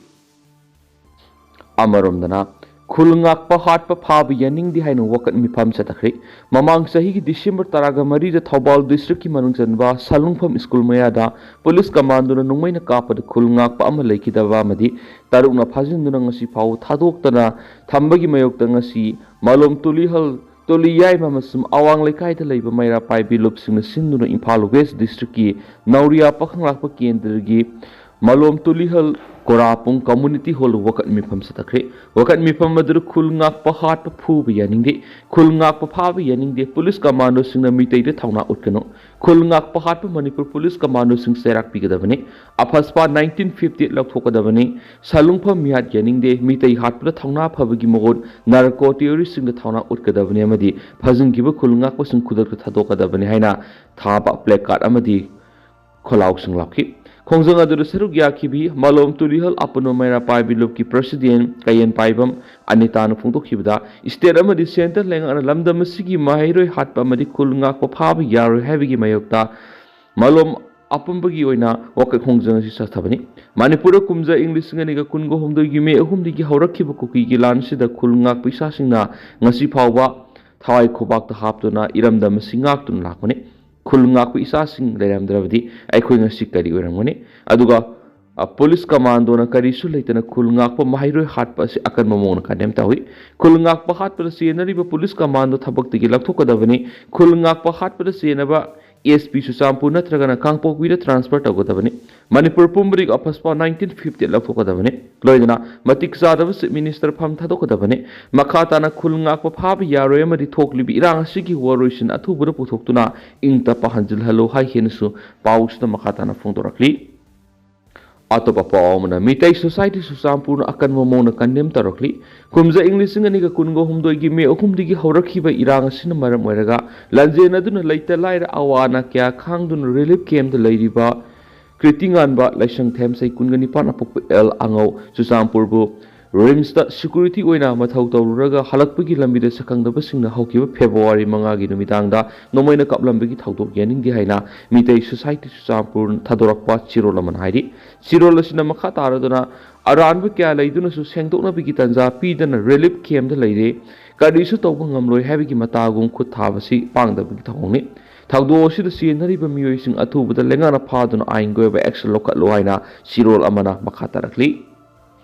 ꯑꯃꯔꯣꯝꯗꯅ ꯈꯨꯜ ꯉꯥꯛꯄ ꯍꯥꯠꯄ ꯐꯥꯕ ꯌꯥꯅꯤꯡꯗꯦ ꯍꯥꯏꯅ ꯋꯥꯀꯠ ꯃꯤꯐꯝ ꯆꯠꯊꯈ꯭ꯔꯦ꯫ ꯃꯃꯥꯡ ꯆꯍꯤꯒꯤ December ꯇꯔꯥꯒ ꯃꯔꯤꯗ ꯊꯧꯕꯥꯜ districtꯀꯤ ꯃꯅꯨꯡ ꯆꯟꯕ ꯁꯂꯨꯡꯐꯝ school ꯃꯌꯥꯗ police commandoꯅ ꯅꯣꯡꯃꯩꯅ ꯀꯥꯞꯄꯗ ꯈꯨꯜ ꯉꯥꯛꯄ ꯑꯃ ꯂꯩꯈꯤꯗꯕ ꯑꯃꯗꯤ ꯇꯔꯨꯛꯅ ꯐꯥꯖꯤꯟꯗꯨꯅ ꯉꯁꯤ ꯐꯥꯎꯕ ꯊꯥꯗꯣꯛꯇꯅ ꯊꯝꯕꯒꯤ ꯃꯥꯌꯣꯛꯇ ꯉꯁꯤ ꯃꯂꯣꯝ ꯇꯨꯂꯤꯍꯜ, ꯇꯨꯂꯤ ꯌꯥꯏꯃ ꯑꯃꯁꯨꯡ ꯑꯋꯥꯡ ꯂꯩꯀꯥꯏꯗ ꯂꯩꯕ ꯃꯩꯔꯥ ꯄꯥꯏꯕꯤ ꯂꯨꯞꯁꯤꯡꯅ ꯁꯤꯟꯗꯨꯅ ꯏꯝꯐꯥꯜ West districtꯀꯤ ꯅꯧꯔꯤꯌꯥ ꯄꯥꯈꯪꯂꯥꯛꯄ ꯀꯦꯟꯗ꯭ꯔꯒꯤ ꯃꯂꯣꯝ ꯇꯨꯂꯤꯍꯜ ꯀꯣꯔꯥꯄꯨꯡ community hall ꯋꯥꯀꯠ ꯃꯤꯐꯝ ꯆꯠꯊꯈ꯭ꯔꯦ꯫ ꯋꯥꯀꯠ ꯃꯤꯐꯝ ꯑꯗꯨꯗ ꯈꯨꯜ ꯉꯥꯛꯄ ꯍꯥꯠꯄ ꯐꯨꯕ ꯌꯥꯅꯤꯡꯗꯦ, ꯈꯨꯜ ꯉꯥꯛꯄ ꯐꯥꯕ ꯌꯥꯅꯤꯡꯗꯦ, police commandoꯁꯤꯡꯅ ꯃꯤꯇꯩꯗ ꯊꯧꯅꯥ ꯎꯠꯀꯅꯨ, ꯈꯨꯜ ꯉꯥꯛꯄ ꯍꯥꯠꯄ ꯃꯅꯤꯄꯨꯔ police commandoꯁꯤꯡ ꯆꯩꯔꯥꯛ ꯄꯤꯒꯗꯕꯅꯤ, ꯑꯐꯁꯄꯥ nineteen fifty eight ꯂꯧꯊꯣꯛꯀꯗꯕꯅꯤ, ꯁꯂꯨꯡꯐꯝ ꯃꯤꯍꯥꯠ ꯌꯥꯅꯤꯡꯗꯦ, ꯃꯤꯇꯩ ꯍꯥꯠꯄꯗ ꯊꯧꯅꯥ ꯐꯕꯒꯤ ꯃꯍꯨꯠ narco terroristꯁꯤꯡꯗ ꯊꯧꯅꯥ ꯎꯠꯀꯗꯕꯅꯤ ꯑꯃꯗꯤ ꯐꯥꯖꯤꯟꯈꯤꯕ ꯈꯨꯜ ꯉꯥꯛꯄꯁꯤꯡ ꯈꯨꯗꯛꯇ ꯊꯥꯗꯣꯛꯀꯗꯕꯅꯤ ꯍꯥꯏꯅ ꯊꯥꯕ placard ꯑꯃꯗꯤ ꯈꯣꯜꯂꯥꯎꯁꯤꯡ ꯂꯥꯎꯈꯤ꯫ ꯈꯣꯡꯖꯪ ꯑꯗꯨꯗ ꯁꯔꯨꯛ ꯌꯥꯈꯤꯕꯤ ꯃꯂꯣꯝ ꯇꯨꯂꯤꯍꯜ ꯑꯄꯨꯟꯕ ꯃꯩꯔꯥ ꯄꯥꯏꯕꯤ ꯂꯨꯞꯀꯤ president ꯀꯌꯦꯟ ꯄꯥꯏꯕꯝ ꯑꯅꯤꯇꯥꯅ ꯐꯣꯡꯗꯣꯛꯈꯤꯕꯗ, state ꯑꯃꯗꯤ centre ꯂꯩꯉꯥꯛꯅ ꯂꯝꯗꯝ ꯑꯁꯤꯒꯤ ꯃꯍꯩꯔꯣꯏ ꯍꯥꯠꯄ ꯑꯃꯗꯤ ꯈꯨꯜ ꯉꯥꯛꯄ ꯐꯥꯕ ꯌꯥꯔꯣꯏ ꯍꯥꯏꯕꯒꯤ ꯃꯥꯌꯣꯛꯇ ꯃꯂꯣꯝ ꯑꯄꯨꯟꯕꯒꯤ ꯑꯣꯏꯅ ꯋꯥꯀꯠ ꯈꯣꯡꯖꯪ ꯑꯁꯤ ꯆꯠꯊꯕꯅꯤ꯫ ꯃꯅꯤꯄꯨꯔꯗ ꯀꯨꯝꯖꯥ ꯏꯪ ꯂꯤꯁꯤꯡ ꯑꯅꯤꯒ ꯀꯨꯟꯒ ꯍꯨꯝꯗꯣꯏꯒꯤ May ꯑꯍꯨꯝꯗꯒꯤ ꯍꯧꯔꯛꯈꯤꯕ ꯀꯨꯀꯤꯒꯤ ꯂꯥꯟ ꯑꯁꯤꯗ ꯈꯨꯜ ꯉꯥꯛꯄ ꯏꯆꯥꯁꯤꯡꯅ ꯉꯁꯤ ꯐꯥꯎꯕ ꯊꯋꯥꯏ ꯈꯨꯕꯥꯛꯇ ꯍꯥꯞꯇꯨꯅ ꯏꯔꯝꯗꯝ ꯑꯁꯤ ꯉꯥꯛꯇꯨꯅ ꯂꯥꯛꯄꯅꯤ꯫ ꯈꯨꯜ ꯉꯥꯛꯄ ꯏꯆꯥꯁꯤꯡ ꯂꯩꯔꯝꯗ꯭ꯔꯕꯗꯤ ꯑꯩꯈꯣꯏ ꯉꯁꯤ ꯀꯔꯤ ꯑꯣꯏꯔꯝꯒꯅꯤ? ꯑꯗꯨꯒ ꯑ, ꯄꯨꯂꯤꯁ ꯀꯃꯥꯟꯗꯣꯅ ꯀꯔꯤꯁꯨ ꯂꯩꯇꯅ ꯈꯨꯜ ꯉꯥꯛꯄ ꯃꯍꯩꯔꯣꯏ ꯍꯥꯠꯄ ꯑꯁꯤ ꯑꯀꯟꯕ ꯃꯑꯣꯡꯗ ꯀꯟꯗꯦꯝ ꯇꯧꯏ꯫ ꯈꯨꯜ ꯉꯥꯛꯄ ꯍꯥꯠꯄꯗ ꯆꯦꯟꯅꯔꯤꯕ ꯄꯨꯂꯤꯁ ꯀꯃꯥꯟꯗꯣ ꯊꯕꯛꯇꯒꯤ ꯂꯧꯊꯣꯛꯀꯗꯕꯅꯤ꯫ ꯈꯨꯜ ꯉꯥꯛꯄ ꯍꯥꯠꯄꯗ ꯆꯦꯟꯅꯕ ꯑꯦꯁ ꯄꯤ ꯆꯨꯔꯆꯥꯟꯄꯨꯔ ꯅꯠꯇ꯭ꯔꯒꯅ ꯀꯥꯡꯄꯣꯛꯄꯤꯗ ꯇ꯭ꯔꯥꯟꯁꯐꯔ ꯇꯧꯒꯗꯕꯅꯤ꯫ ꯃꯅꯤꯄꯨꯔ ꯄꯨꯝꯕꯗꯒꯤ ꯑꯐꯁꯄꯥ ꯅꯥꯏꯟꯇꯤꯟ ꯐꯤꯐꯇꯤ ꯂꯧꯊꯣꯛꯀꯗꯕꯅꯤ꯫ ꯂꯣꯏꯅꯅ ꯃꯇꯤꯛ ꯆꯥꯗꯕ ꯆꯤꯐ ꯃꯤꯅꯤꯁꯇꯔ ꯐꯝ ꯊꯥꯗꯣꯛꯀꯗꯕꯅꯤ꯫ ꯃꯈꯥ ꯇꯥꯅ ꯈꯨꯜ ꯉꯥꯛꯄ ꯐꯥꯕ ꯌꯥꯔꯣꯏ ꯑꯃꯗꯤ ꯊꯣꯛꯂꯤꯕ ꯏꯔꯥꯡ ꯑꯁꯤꯒꯤ ꯋꯥꯔꯣꯏꯁꯤꯟ ꯑꯊꯨꯕꯗ ꯄꯨꯊꯣꯛꯇꯨꯅ ꯏꯪ ꯇꯞꯄ ꯍꯟꯖꯤꯜꯍꯜꯂꯨ ꯍꯥꯏ ꯍꯦꯟꯅꯁꯨ ꯄꯥꯎꯁꯤꯗ ꯃꯈꯥ ꯇꯥꯅ ꯐꯣꯡꯗꯣꯔꯛꯂꯤ꯫ ꯑꯇꯣꯞꯄ ꯄꯥꯎ ꯑꯃꯅ, ꯃꯤꯇꯩ ꯁꯣꯁꯥꯏꯇꯤ ꯆꯨꯔꯆꯥꯟꯄꯨꯔꯅ ꯑꯀꯟꯕ ꯃꯑꯣꯡꯗ ꯀꯟꯗꯦꯝ ꯇꯧꯔꯛꯂꯤ꯫ ꯀꯨꯝꯖꯥ ꯏꯪ ꯂꯤꯁꯤꯡ ꯑꯅꯤꯒ ꯀꯨꯟꯒ ꯍꯨꯝꯗꯣꯏꯒꯤ ꯃꯦ ꯑꯍꯨꯝꯗꯒꯤ ꯍꯧꯔꯛꯈꯤꯕ ꯏꯔꯥꯡ ꯑꯁꯤꯅ ꯃꯔꯝ ꯑꯣꯏꯔꯒ ꯂꯥꯟꯖꯦꯟꯅꯗꯨꯅ ꯂꯩꯇ ꯂꯥꯏꯔ ꯑꯋꯥ ꯑꯅꯥ ꯀꯌꯥ ꯈꯥꯡꯗꯨꯅ ꯔꯤꯂꯤꯐ ꯀꯦꯝꯞꯇ ꯂꯩꯔꯤꯕ ꯀ꯭ꯔꯤꯇꯤꯉꯥꯟꯕ ꯂꯥꯏꯁꯪꯊꯦꯝ ꯆꯍꯤ ꯀꯨꯟꯒ ꯅꯤꯄꯥꯟ ꯑꯄꯣꯛꯄ ꯑꯦꯜ ꯑꯉꯧ ꯆꯨꯔꯆꯥꯟꯄꯨꯔꯕꯨ ꯔꯤꯝꯁꯇ ꯁꯦꯀ꯭ꯌꯨꯔꯤꯇꯤ ꯑꯣꯏꯅ ꯃꯊꯧ ꯇꯧꯔꯨꯔꯒ ꯍꯜꯂꯛꯄꯒꯤ ꯂꯝꯕꯤꯗ ꯁꯛꯈꯪꯗꯕꯁꯤꯡꯅ ꯍꯧꯈꯤꯕ ꯐꯦꯕ꯭ꯔꯨꯋꯥꯔꯤ ꯃꯉꯥꯒꯤ ꯅꯨꯃꯤꯗꯥꯡꯗ ꯅꯣꯡꯃꯩꯅ ꯀꯥꯞꯂꯝꯕꯒꯤ ꯊꯧꯗꯣꯛ ꯌꯥꯅꯤꯡꯗꯦ ꯍꯥꯏꯅ ꯃꯤꯇꯩ ꯁꯣꯁꯥꯏꯇꯤ ꯆꯨꯔꯆꯥꯟꯄꯨꯔ ꯊꯥꯗꯣꯔꯛꯄ ꯆꯦꯔꯣꯜ ꯑꯃꯅ ꯍꯥꯏꯔꯤ꯫ ꯆꯦꯔꯣꯜ ꯑꯁꯤꯅ ꯃꯈꯥ ꯇꯥꯔꯗꯨꯅ, ꯑꯔꯥꯟꯕ ꯀꯌꯥ ꯂꯩꯗꯨꯅꯁꯨ ꯁꯦꯡꯗꯣꯛꯅꯕꯒꯤ ꯇꯥꯟꯖꯥ ꯄꯤꯗꯅ ꯔꯤꯂꯤꯐ ꯀꯦꯝꯞꯇ ꯂꯩꯔꯦ, ꯀꯔꯤꯁꯨ ꯇꯧꯕ ꯉꯝꯂꯣꯏ ꯍꯥꯏꯕꯒꯤ ꯃꯇꯥꯒꯨꯝ ꯈꯨꯠ ꯊꯥꯕꯁꯤ ꯄꯥꯡꯗꯕꯒꯤ ꯊꯧꯑꯣꯡꯅꯤ꯫ ꯊꯧꯗꯣꯛ ꯑꯁꯤꯗ ꯆꯦꯟꯅꯔꯤꯕ ꯃꯤꯑꯣꯏꯁꯤꯡ ꯑꯊꯨꯕꯗ ꯂꯩꯉꯥꯛꯅ ꯐꯥꯗꯨꯅ ꯑꯥꯏꯟꯒꯤ ꯑꯣꯏꯕ ꯑꯦꯛꯁꯟ ꯂꯧꯈꯠꯂꯨ ꯍꯥꯏꯅ ꯆꯦꯔꯣꯜ ꯑꯃꯅ ꯃꯈꯥ ꯇꯥꯔꯛꯂꯤ꯫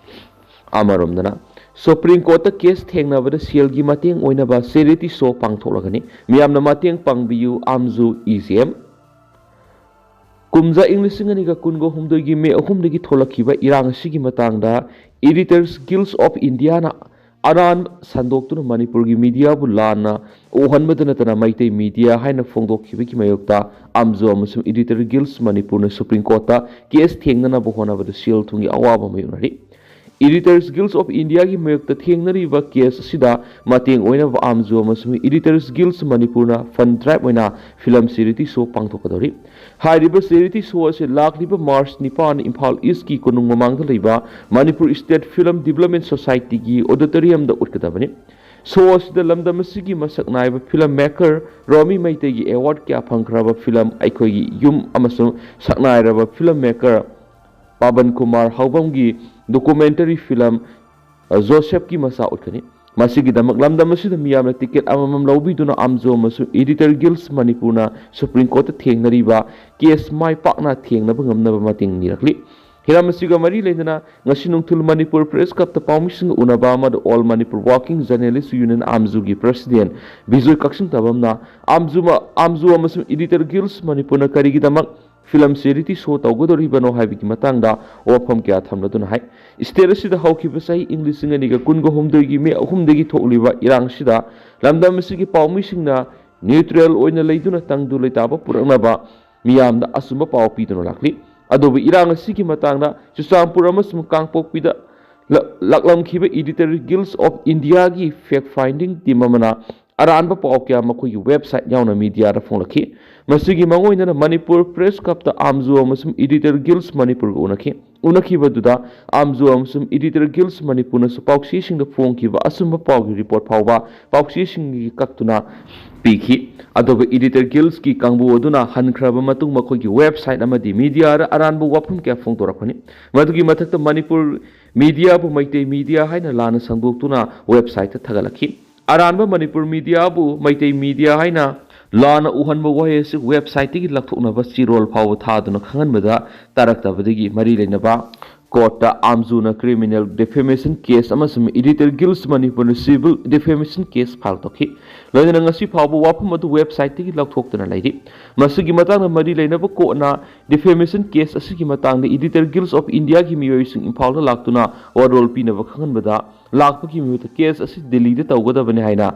ꯑꯃꯔꯣꯝꯗꯅ, ꯁꯨꯄ꯭ꯔꯤꯝ ꯀꯣꯔꯠꯇ ꯀꯦꯁ ꯊꯦꯡꯅꯕꯗ ꯁꯦꯜꯒꯤ ꯃꯇꯦꯡ ꯑꯣꯏꯅꯕ ꯆꯦꯔꯤꯇꯤ ꯁꯣ ꯄꯥꯡꯊꯣꯛꯂꯒꯅꯤ꯫ ꯃꯤꯌꯥꯝꯅ ꯃꯇꯦꯡ ꯄꯥꯡꯕꯤꯌꯨ, ꯑꯥꯝꯖꯨ ꯏ ꯖꯤ ꯑꯦꯝ꯫ ꯀꯨꯝꯖꯥ ꯏꯪ ꯂꯤꯁꯤꯡ ꯑꯅꯤꯒ ꯀꯨꯟꯒ ꯍꯨꯝꯗꯣꯏꯒꯤ ꯃꯦ ꯑꯍꯨꯝꯗꯒꯤ ꯊꯣꯛꯂꯛꯈꯤꯕ ꯏꯔꯥꯡ ꯑꯁꯤꯒꯤ ꯃꯇꯥꯡꯗ Editors Guild of Indiaꯅ ꯑꯔꯥꯟꯕ ꯁꯟꯗꯣꯛꯇꯨꯅ ꯃꯅꯤꯄꯨꯔꯒꯤ ꯃꯤꯗꯤꯌꯥꯕꯨ ꯂꯥꯟꯅ ꯎꯍꯟꯕꯗ ꯅꯠꯇꯅ ꯃꯩꯇꯩ ꯃꯤꯗꯤꯌꯥ ꯍꯥꯏꯅ ꯐꯣꯡꯗꯣꯛꯈꯤꯕꯒꯤ ꯃꯥꯌꯣꯛꯇ ꯑꯥꯝꯖꯨ ꯑꯃꯁꯨꯡ Editors Guild ꯃꯅꯤꯄꯨꯔꯅ ꯁꯨꯄ꯭ꯔꯤꯝ ꯀꯣꯔꯠꯇ ꯀꯦꯁ ꯊꯦꯡꯅꯅꯕ ꯍꯣꯠꯅꯕꯗ ꯁꯦꯜ ꯊꯨꯝꯒꯤ ꯑꯋꯥꯕ ꯃꯥꯌꯣꯛꯅꯔꯤ꯫ Editors Guild of Indiaꯒꯤ ꯃꯥꯌꯣꯛꯇ ꯊꯦꯡꯅꯔꯤꯕ ꯀꯦꯁ ꯑꯁꯤꯗ ꯃꯇꯦꯡ ꯑꯣꯏꯅꯕ ꯑꯥꯝꯖꯨ ꯑꯃꯁꯨꯡ Editors Guild ꯃꯅꯤꯄꯨꯔꯅ ꯐꯟ ꯗ꯭ꯔꯥꯏꯚ ꯑꯣꯏꯅ ꯐꯤꯂꯝ ꯆꯦꯔꯤꯇꯤ ꯁꯣ ꯄꯥꯡꯊꯣꯛꯀꯗꯧꯔꯤ꯫ ꯍꯥꯏꯔꯤꯕ ꯆꯦꯔꯤꯇꯤ ꯁꯣ ꯑꯁꯤ ꯂꯥꯛꯂꯤꯕ ꯃꯥꯔꯆ ꯅꯤꯄꯥꯟ ꯏꯝꯐꯥꯜ ꯏꯁꯀꯤ ꯀꯣꯅꯨꯡ ꯃꯃꯥꯡꯗ ꯂꯩꯕ ꯃꯅꯤꯄꯨꯔ ꯁ꯭ꯇꯦꯠ ꯐꯤꯂꯝ ꯗꯤꯕꯂꯞꯃꯦꯟ ꯁꯣꯁꯥꯏꯇꯤꯒꯤ ꯑꯣꯗꯤꯇꯣꯔꯤꯌꯝꯗ ꯎꯠꯀꯗꯕꯅꯤ꯫ ꯁꯣ ꯑꯁꯤꯗ ꯂꯝꯗꯝ ꯑꯁꯤꯒꯤ ꯃꯁꯛ ꯅꯥꯏꯕ ꯐꯤꯂꯝ ꯃꯦꯀꯔ ꯔꯣꯃꯤ ꯃꯩꯇꯩꯒꯤ ꯑꯦꯋꯥꯔꯗ ꯀꯌꯥ ꯐꯪꯈ꯭ꯔꯕ ꯐꯤꯂꯝ ꯑꯩꯈꯣꯏꯒꯤ ꯌꯨꯝ ꯑꯃꯁꯨꯡ ꯁꯛꯅꯥꯏꯔꯕ ꯐꯤꯂꯝ ꯃꯦꯀꯔ ꯄꯥꯕꯟ ꯀꯨꯃꯥꯔ ꯍꯥꯎꯕꯝꯒꯤ ꯗꯣꯀꯨꯃꯦꯟꯇꯔꯤ ꯐꯤꯂꯝ, ꯑ, ꯖꯣꯁꯦꯐꯀꯤ ꯃꯆꯥ ꯎꯠꯀꯅꯤ꯫ ꯃꯁꯤꯒꯤꯗꯃꯛ ꯂꯝꯗꯝ ꯑꯁꯤꯗ ꯃꯤꯌꯥꯝꯅ ꯇꯤꯀꯦꯠ ꯑꯃꯃꯝ ꯂꯧꯕꯤꯗꯨꯅ ꯑꯥꯝꯖꯨ ꯑꯃꯁꯨꯡ Editors Guild ꯃꯅꯤꯄꯨꯔꯅ ꯁꯨꯄ꯭ꯔꯤꯝ ꯀꯣꯔꯠꯇ ꯊꯦꯡꯅꯔꯤꯕ ꯀꯦꯁ ꯃꯥꯏ ꯄꯥꯛꯅ ꯊꯦꯡꯅꯕ ꯉꯝꯅꯕ ꯃꯇꯦꯡ ꯅꯤꯔꯛꯂꯤ꯫ ꯍꯤꯔꯝ ꯑꯁꯤꯒ ꯃꯔꯤ ꯂꯩꯅꯅ ꯉꯁꯤ ꯅꯨꯡꯊꯤꯜ ꯃꯅꯤꯄꯨꯔ ꯄ꯭ꯔꯦꯁ ꯀ꯭ꯂꯕꯇ ꯄꯥꯎꯃꯤꯁꯤꯡꯒ ꯎꯅꯕ ꯑꯃꯗ All Manipur Working Journalist Union, ꯑꯥꯝꯖꯨꯒꯤ ꯄ꯭ꯔꯁꯤꯗꯦꯟ ꯕꯤꯖꯣꯏ ꯀꯛꯆꯤꯡ ꯇꯥꯕꯝꯅ ꯑꯥꯝꯖꯨ ꯃ-, ꯑꯥꯝꯖꯨ ꯑꯃꯁꯨꯡ Editor Guilds ꯃꯅꯤꯄꯨꯔꯅ ꯀꯔꯤꯒꯤꯗꯃꯛ ꯐꯤꯂꯝ ꯆꯦꯔꯤꯇꯤ ꯁꯣ ꯇꯧꯒꯗꯧꯔꯤꯕꯅꯣ ꯍꯥꯏꯕꯒꯤ ꯃꯇꯥꯡꯗ ꯋꯥꯐꯝ ꯀꯌꯥ ꯊꯝꯂꯗꯨꯅ ꯍꯥꯏ꯫ ꯁ꯭ꯇꯦꯠ ꯑꯁꯤꯗ ꯍꯧꯈꯤꯕ ꯆꯍꯤ ꯏꯪ ꯂꯤꯁꯤꯡ ꯑꯅꯤꯒ ꯀꯨꯟꯒ ꯍꯨꯝꯗꯣꯏꯒꯤ ꯃꯦ ꯑꯍꯨꯝꯗꯒꯤ ꯊꯣꯛꯂꯤꯕ ꯏꯔꯥꯡ ꯑꯁꯤꯗ ꯂꯝꯗꯝ ꯑꯁꯤꯒꯤ ꯄꯥꯎꯃꯤꯁꯤꯡꯅ ꯅ꯭ꯌꯨꯇ꯭ꯔꯦꯜ ꯑꯣꯏꯅ ꯂꯩꯗꯨꯅ ꯇꯪꯗꯨ ꯂꯩꯇꯥꯕ ꯄꯨꯔꯛꯅꯕ ꯃꯤꯌꯥꯝꯗ ꯑꯆꯨꯝꯕ ꯄꯥꯎ ꯄꯤꯗꯨꯅ ꯂꯥꯛꯂꯤ꯫ ꯑꯗꯨꯕꯨ ꯏꯔꯥꯡ ꯑꯁꯤꯒꯤ ꯃꯇꯥꯡꯗ ꯆꯨꯔꯆꯥꯟꯄꯨꯔ ꯑꯃꯁꯨꯡ ꯀꯥꯡꯄꯣꯛꯄꯤꯗ ꯂ-, ꯂꯥꯛꯂꯝꯈꯤꯕ Editor Guilds of Indiaꯒꯤ fact finding team ꯑꯃꯅ ꯑꯔꯥꯟꯕ ꯄꯥꯎ ꯀꯌꯥ ꯃꯈꯣꯏꯒꯤ ꯋꯦꯕꯁꯥꯏꯠ ꯌꯥꯎꯅ ꯃꯤꯗꯤꯌꯥꯗ ꯐꯣꯡꯂꯛꯈꯤ꯫ ꯃꯁꯤꯒꯤ ꯃꯥꯡꯑꯣꯏꯅꯅ ꯃꯅꯤꯄꯨꯔ ꯄ꯭ꯔꯦꯁ ꯀ꯭ꯂꯕꯇ ꯑꯥꯝꯖꯨ ꯑꯃꯁꯨꯡ Editor Guilds ꯃꯅꯤꯄꯨꯔꯒ ꯎꯅꯈꯤ꯫ ꯎꯅꯈꯤꯕꯗꯨꯗ ꯑꯥꯝꯖꯨ ꯑꯃꯁꯨꯡ Editor Guilds ꯃꯅꯤꯄꯨꯔꯅꯁꯨ ꯄꯥꯎꯆꯦꯁꯤꯡꯗ ꯐꯣꯡꯈꯤꯕ ꯑꯆꯨꯝꯕ ꯄꯥꯎꯒꯤ ꯔꯤꯄꯣꯔꯠ ꯐꯥꯎꯕ ꯄꯥꯎꯆꯦꯁꯤꯡꯒꯤ ꯀꯛꯇꯨꯅ ꯄꯤꯈꯤ꯫ ꯑꯗꯨꯕꯨ Editor Guildsꯀꯤ ꯀꯥꯡꯕꯨ ꯑꯗꯨꯅ ꯍꯟꯈ꯭ꯔꯕ ꯃꯇꯨꯡ ꯃꯈꯣꯏꯒꯤ ꯋꯦꯕꯁꯥꯏꯠ ꯑꯃꯗꯤ ꯃꯤꯗꯤꯌꯥꯗ ꯑꯔꯥꯟꯕ ꯋꯥꯐꯝ ꯀꯌꯥ ꯐꯣꯡꯗꯣꯔꯛꯄꯅꯤ꯫ ꯃꯗꯨꯒꯤ ꯃꯊꯛꯇ ꯃꯅꯤꯄꯨꯔ ꯃꯤꯗꯤꯌꯥꯕꯨ ꯃꯩꯇꯩ ꯃꯤꯗꯤꯌꯥ ꯍꯥꯏꯅ ꯂꯥꯟꯅ ꯁꯟꯗꯣꯛꯇꯨꯅ ꯋꯦꯕꯁꯥꯏꯠꯇ ꯊꯥꯒꯠꯂꯛꯈꯤ꯫ ꯑꯔꯥꯟꯕ ꯃꯅꯤꯄꯨꯔ ꯃꯤꯗꯤꯌꯥꯕꯨ ꯃꯩꯇꯩ ꯃꯤꯗꯤꯌꯥ ꯍꯥꯏꯅ ꯂꯥꯟꯅ ꯎꯍꯟꯕ ꯋꯥꯍꯩ ꯑꯁꯤ ꯋꯦꯕꯁꯥꯏꯠꯇꯒꯤ ꯂꯧꯊꯣꯛꯅꯕ ꯆꯤꯔꯣꯜ ꯐꯥꯎꯕ ꯊꯥꯗꯨꯅ ꯈꯪꯍꯟꯕꯗ ꯇꯥꯔꯛꯇꯕꯗꯒꯤ ꯃꯔꯤ ꯂꯩꯅꯕ ꯀꯣꯔꯠꯇ ꯑꯥꯝꯖꯨꯅ criminal defamation case ꯑꯃꯁꯨꯡ Editor Guilds ꯃꯅꯤꯄꯨꯔꯅ civil defamation case file ꯇꯧꯈꯤ꯫ ꯂꯣꯏꯅꯅ ꯉꯁꯤ ꯐꯥꯎꯕ ꯋꯥꯐꯝ ꯑꯗꯨ ꯋꯦꯕꯁꯥꯏꯠꯇꯒꯤ ꯂꯧꯊꯣꯛꯇꯨꯅ ꯂꯩꯔꯤ꯫ ꯃꯁꯤꯒꯤ ꯃꯇꯥꯡꯗ ꯃꯔꯤ ꯂꯩꯅꯕ ꯀꯣꯔꯠꯅ defamation case ꯑꯁꯤꯒꯤ ꯃꯇꯥꯡꯗ Editor Guilds of Indiaꯒꯤ ꯃꯤꯑꯣꯏꯁꯤꯡ ꯏꯝꯐꯥꯜꯗ ꯂꯥꯛꯇꯨꯅ ꯋꯥꯔꯣꯜ ꯄꯤꯅꯕ ꯈꯪꯍꯟꯕꯗ ꯂꯥꯛꯄꯒꯤ ꯃꯍꯨꯠꯇ case ꯑꯁꯤ ꯗꯤꯜꯂꯤꯗ ꯇꯧꯒꯗꯕꯅꯤ ꯍꯥꯏꯅ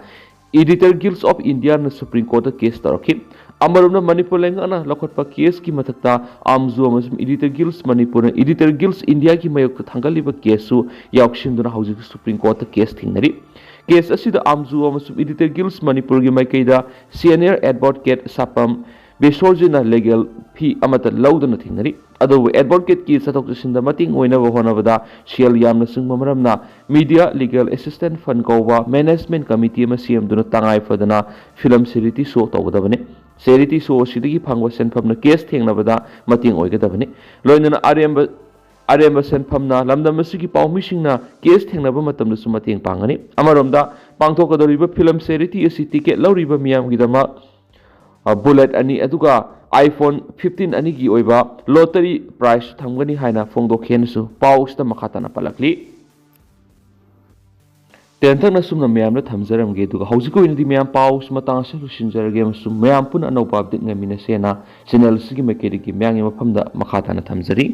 Editor Guilds of Indiaꯅ Supreme Courtꯇ case ꯇꯧꯔꯛꯈꯤ꯫ ꯑꯃꯔꯣꯝꯗ ꯃꯅꯤꯄꯨꯔ ꯂꯩꯉꯥꯛꯅ ꯂꯧꯈꯠꯄ caseꯀꯤ ꯃꯊꯛꯇ ꯑꯥꯝꯖꯨ ꯑꯃꯁꯨꯡ Editor Guilds ꯃꯅꯤꯄꯨꯔꯅ Editor Guilds Indiaꯒꯤ ꯃꯥꯌꯣꯛꯇ ꯊꯥꯡꯒꯠꯂꯤꯕ caseꯁꯨ ꯌꯥꯎꯁꯤꯟꯗꯨꯅ ꯍꯧꯖꯤꯛ Supreme Courtꯇ case ꯊꯦꯡꯅꯔꯤ꯫ Case ꯑꯁꯤꯗ ꯑꯥꯝꯖꯨ ꯑꯃꯁꯨꯡ Editor Guilds ꯃꯅꯤꯄꯨꯔꯒꯤ ꯃꯥꯏꯀꯩꯗ senior advocate ꯁꯥꯄꯝ ꯕꯤꯁꯣꯔꯖꯤꯠꯅ legal fee ꯑꯃꯠꯇ ꯂꯧꯗꯅ ꯊꯦꯡꯅꯔꯤ꯫ ꯑꯗꯨꯕꯨ advocateꯀꯤ ꯆꯠꯊꯣꯛ ꯆꯠꯁꯤꯟꯗ ꯃꯇꯦꯡ ꯑꯣꯏꯅꯕ ꯍꯣꯠꯅꯕꯗ ꯁꯦꯜ ꯌꯥꯝꯅ ꯆꯪꯕ ꯃꯔꯝꯅ Media Legal Assistance Fund ꯀꯧꯕ management committee ꯑꯃ ꯁꯦꯝꯗꯨꯅ ꯇꯉꯥꯏ ꯐꯗꯅ ꯐꯤꯂꯝ charity show ꯇꯧꯒꯗꯕꯅꯤ꯫ Charity show ꯑꯁꯤꯗꯒꯤ ꯐꯪꯕ ꯁꯦꯟꯐꯝꯅ case ꯊꯦꯡꯅꯕꯗ ꯃꯇꯦꯡ ꯑꯣꯏꯒꯗꯕꯅꯤ꯫ ꯂꯣꯏꯅꯅ ꯑꯔꯦꯝꯕ, ꯑꯔꯦꯝꯕ ꯁꯦꯟꯐꯝꯅ ꯂꯝꯗꯝ ꯑꯁꯤꯒꯤ ꯄꯥꯎꯃꯤꯁꯤꯡꯅ case ꯊꯦꯡꯅꯕ ꯃꯇꯝꯗꯁꯨ ꯃꯇꯦꯡ ꯄꯥꯡꯒꯅꯤ꯫ ꯑꯃꯔꯣꯝꯗ ꯄꯥꯡꯊꯣꯛꯀꯗꯧꯔꯤꯕ ꯐꯤꯂꯝ charity ꯑꯁꯤ ticket ꯂꯧꯔꯤꯕ ꯃꯤꯌꯥꯝꯒꯤꯗꯃꯛ ꯕꯨꯂꯦꯠ ꯑꯅꯤ, ꯑꯗꯨꯒ ꯑꯥꯏꯐꯣꯟ ꯐꯤꯐꯇꯤꯟ ꯑꯅꯤꯒꯤ ꯑꯣꯏꯕ ꯂꯣꯇꯔꯤ ꯄ꯭ꯔꯥꯏꯖ ꯊꯝꯒꯅꯤ ꯍꯥꯏꯅ ꯐꯣꯡꯗꯣꯛꯈꯤ ꯍꯥꯏꯅꯁꯨ ꯄꯥꯎ ꯑꯁꯤꯗ ꯃꯈꯥ ꯇꯥꯅ ꯄꯜꯂꯛꯂꯤ꯫ ꯇꯦꯟꯇꯛꯅ ꯁꯨꯝꯅ ꯃꯌꯥꯝꯗ ꯊꯝꯖꯔꯝꯒꯦ, ꯑꯗꯨꯒ ꯍꯧꯖꯤꯛꯀꯤ ꯑꯣꯏꯅꯗꯤ ꯃꯌꯥꯝ ꯄꯥꯎ ꯑꯁꯤ ꯃꯇꯥꯡ ꯑꯁꯤꯗ ꯂꯣꯏꯁꯤꯟꯖꯔꯒꯦ, ꯑꯃꯁꯨꯡ ꯃꯌꯥꯝ ꯄꯨꯟꯅ ꯑꯅꯧꯕ ꯑꯞꯗꯦꯠ ꯉꯥꯏꯃꯤꯟꯅꯁꯦꯅ ꯆꯦꯅꯦꯜ ꯑꯁꯤꯒꯤ ꯃꯥꯏꯀꯩꯗꯒꯤ ꯃꯌꯥꯝꯒꯤ ꯃꯐꯝꯗ ꯃꯈꯥ ꯇꯥꯅ ꯊꯝꯖꯔꯤ꯫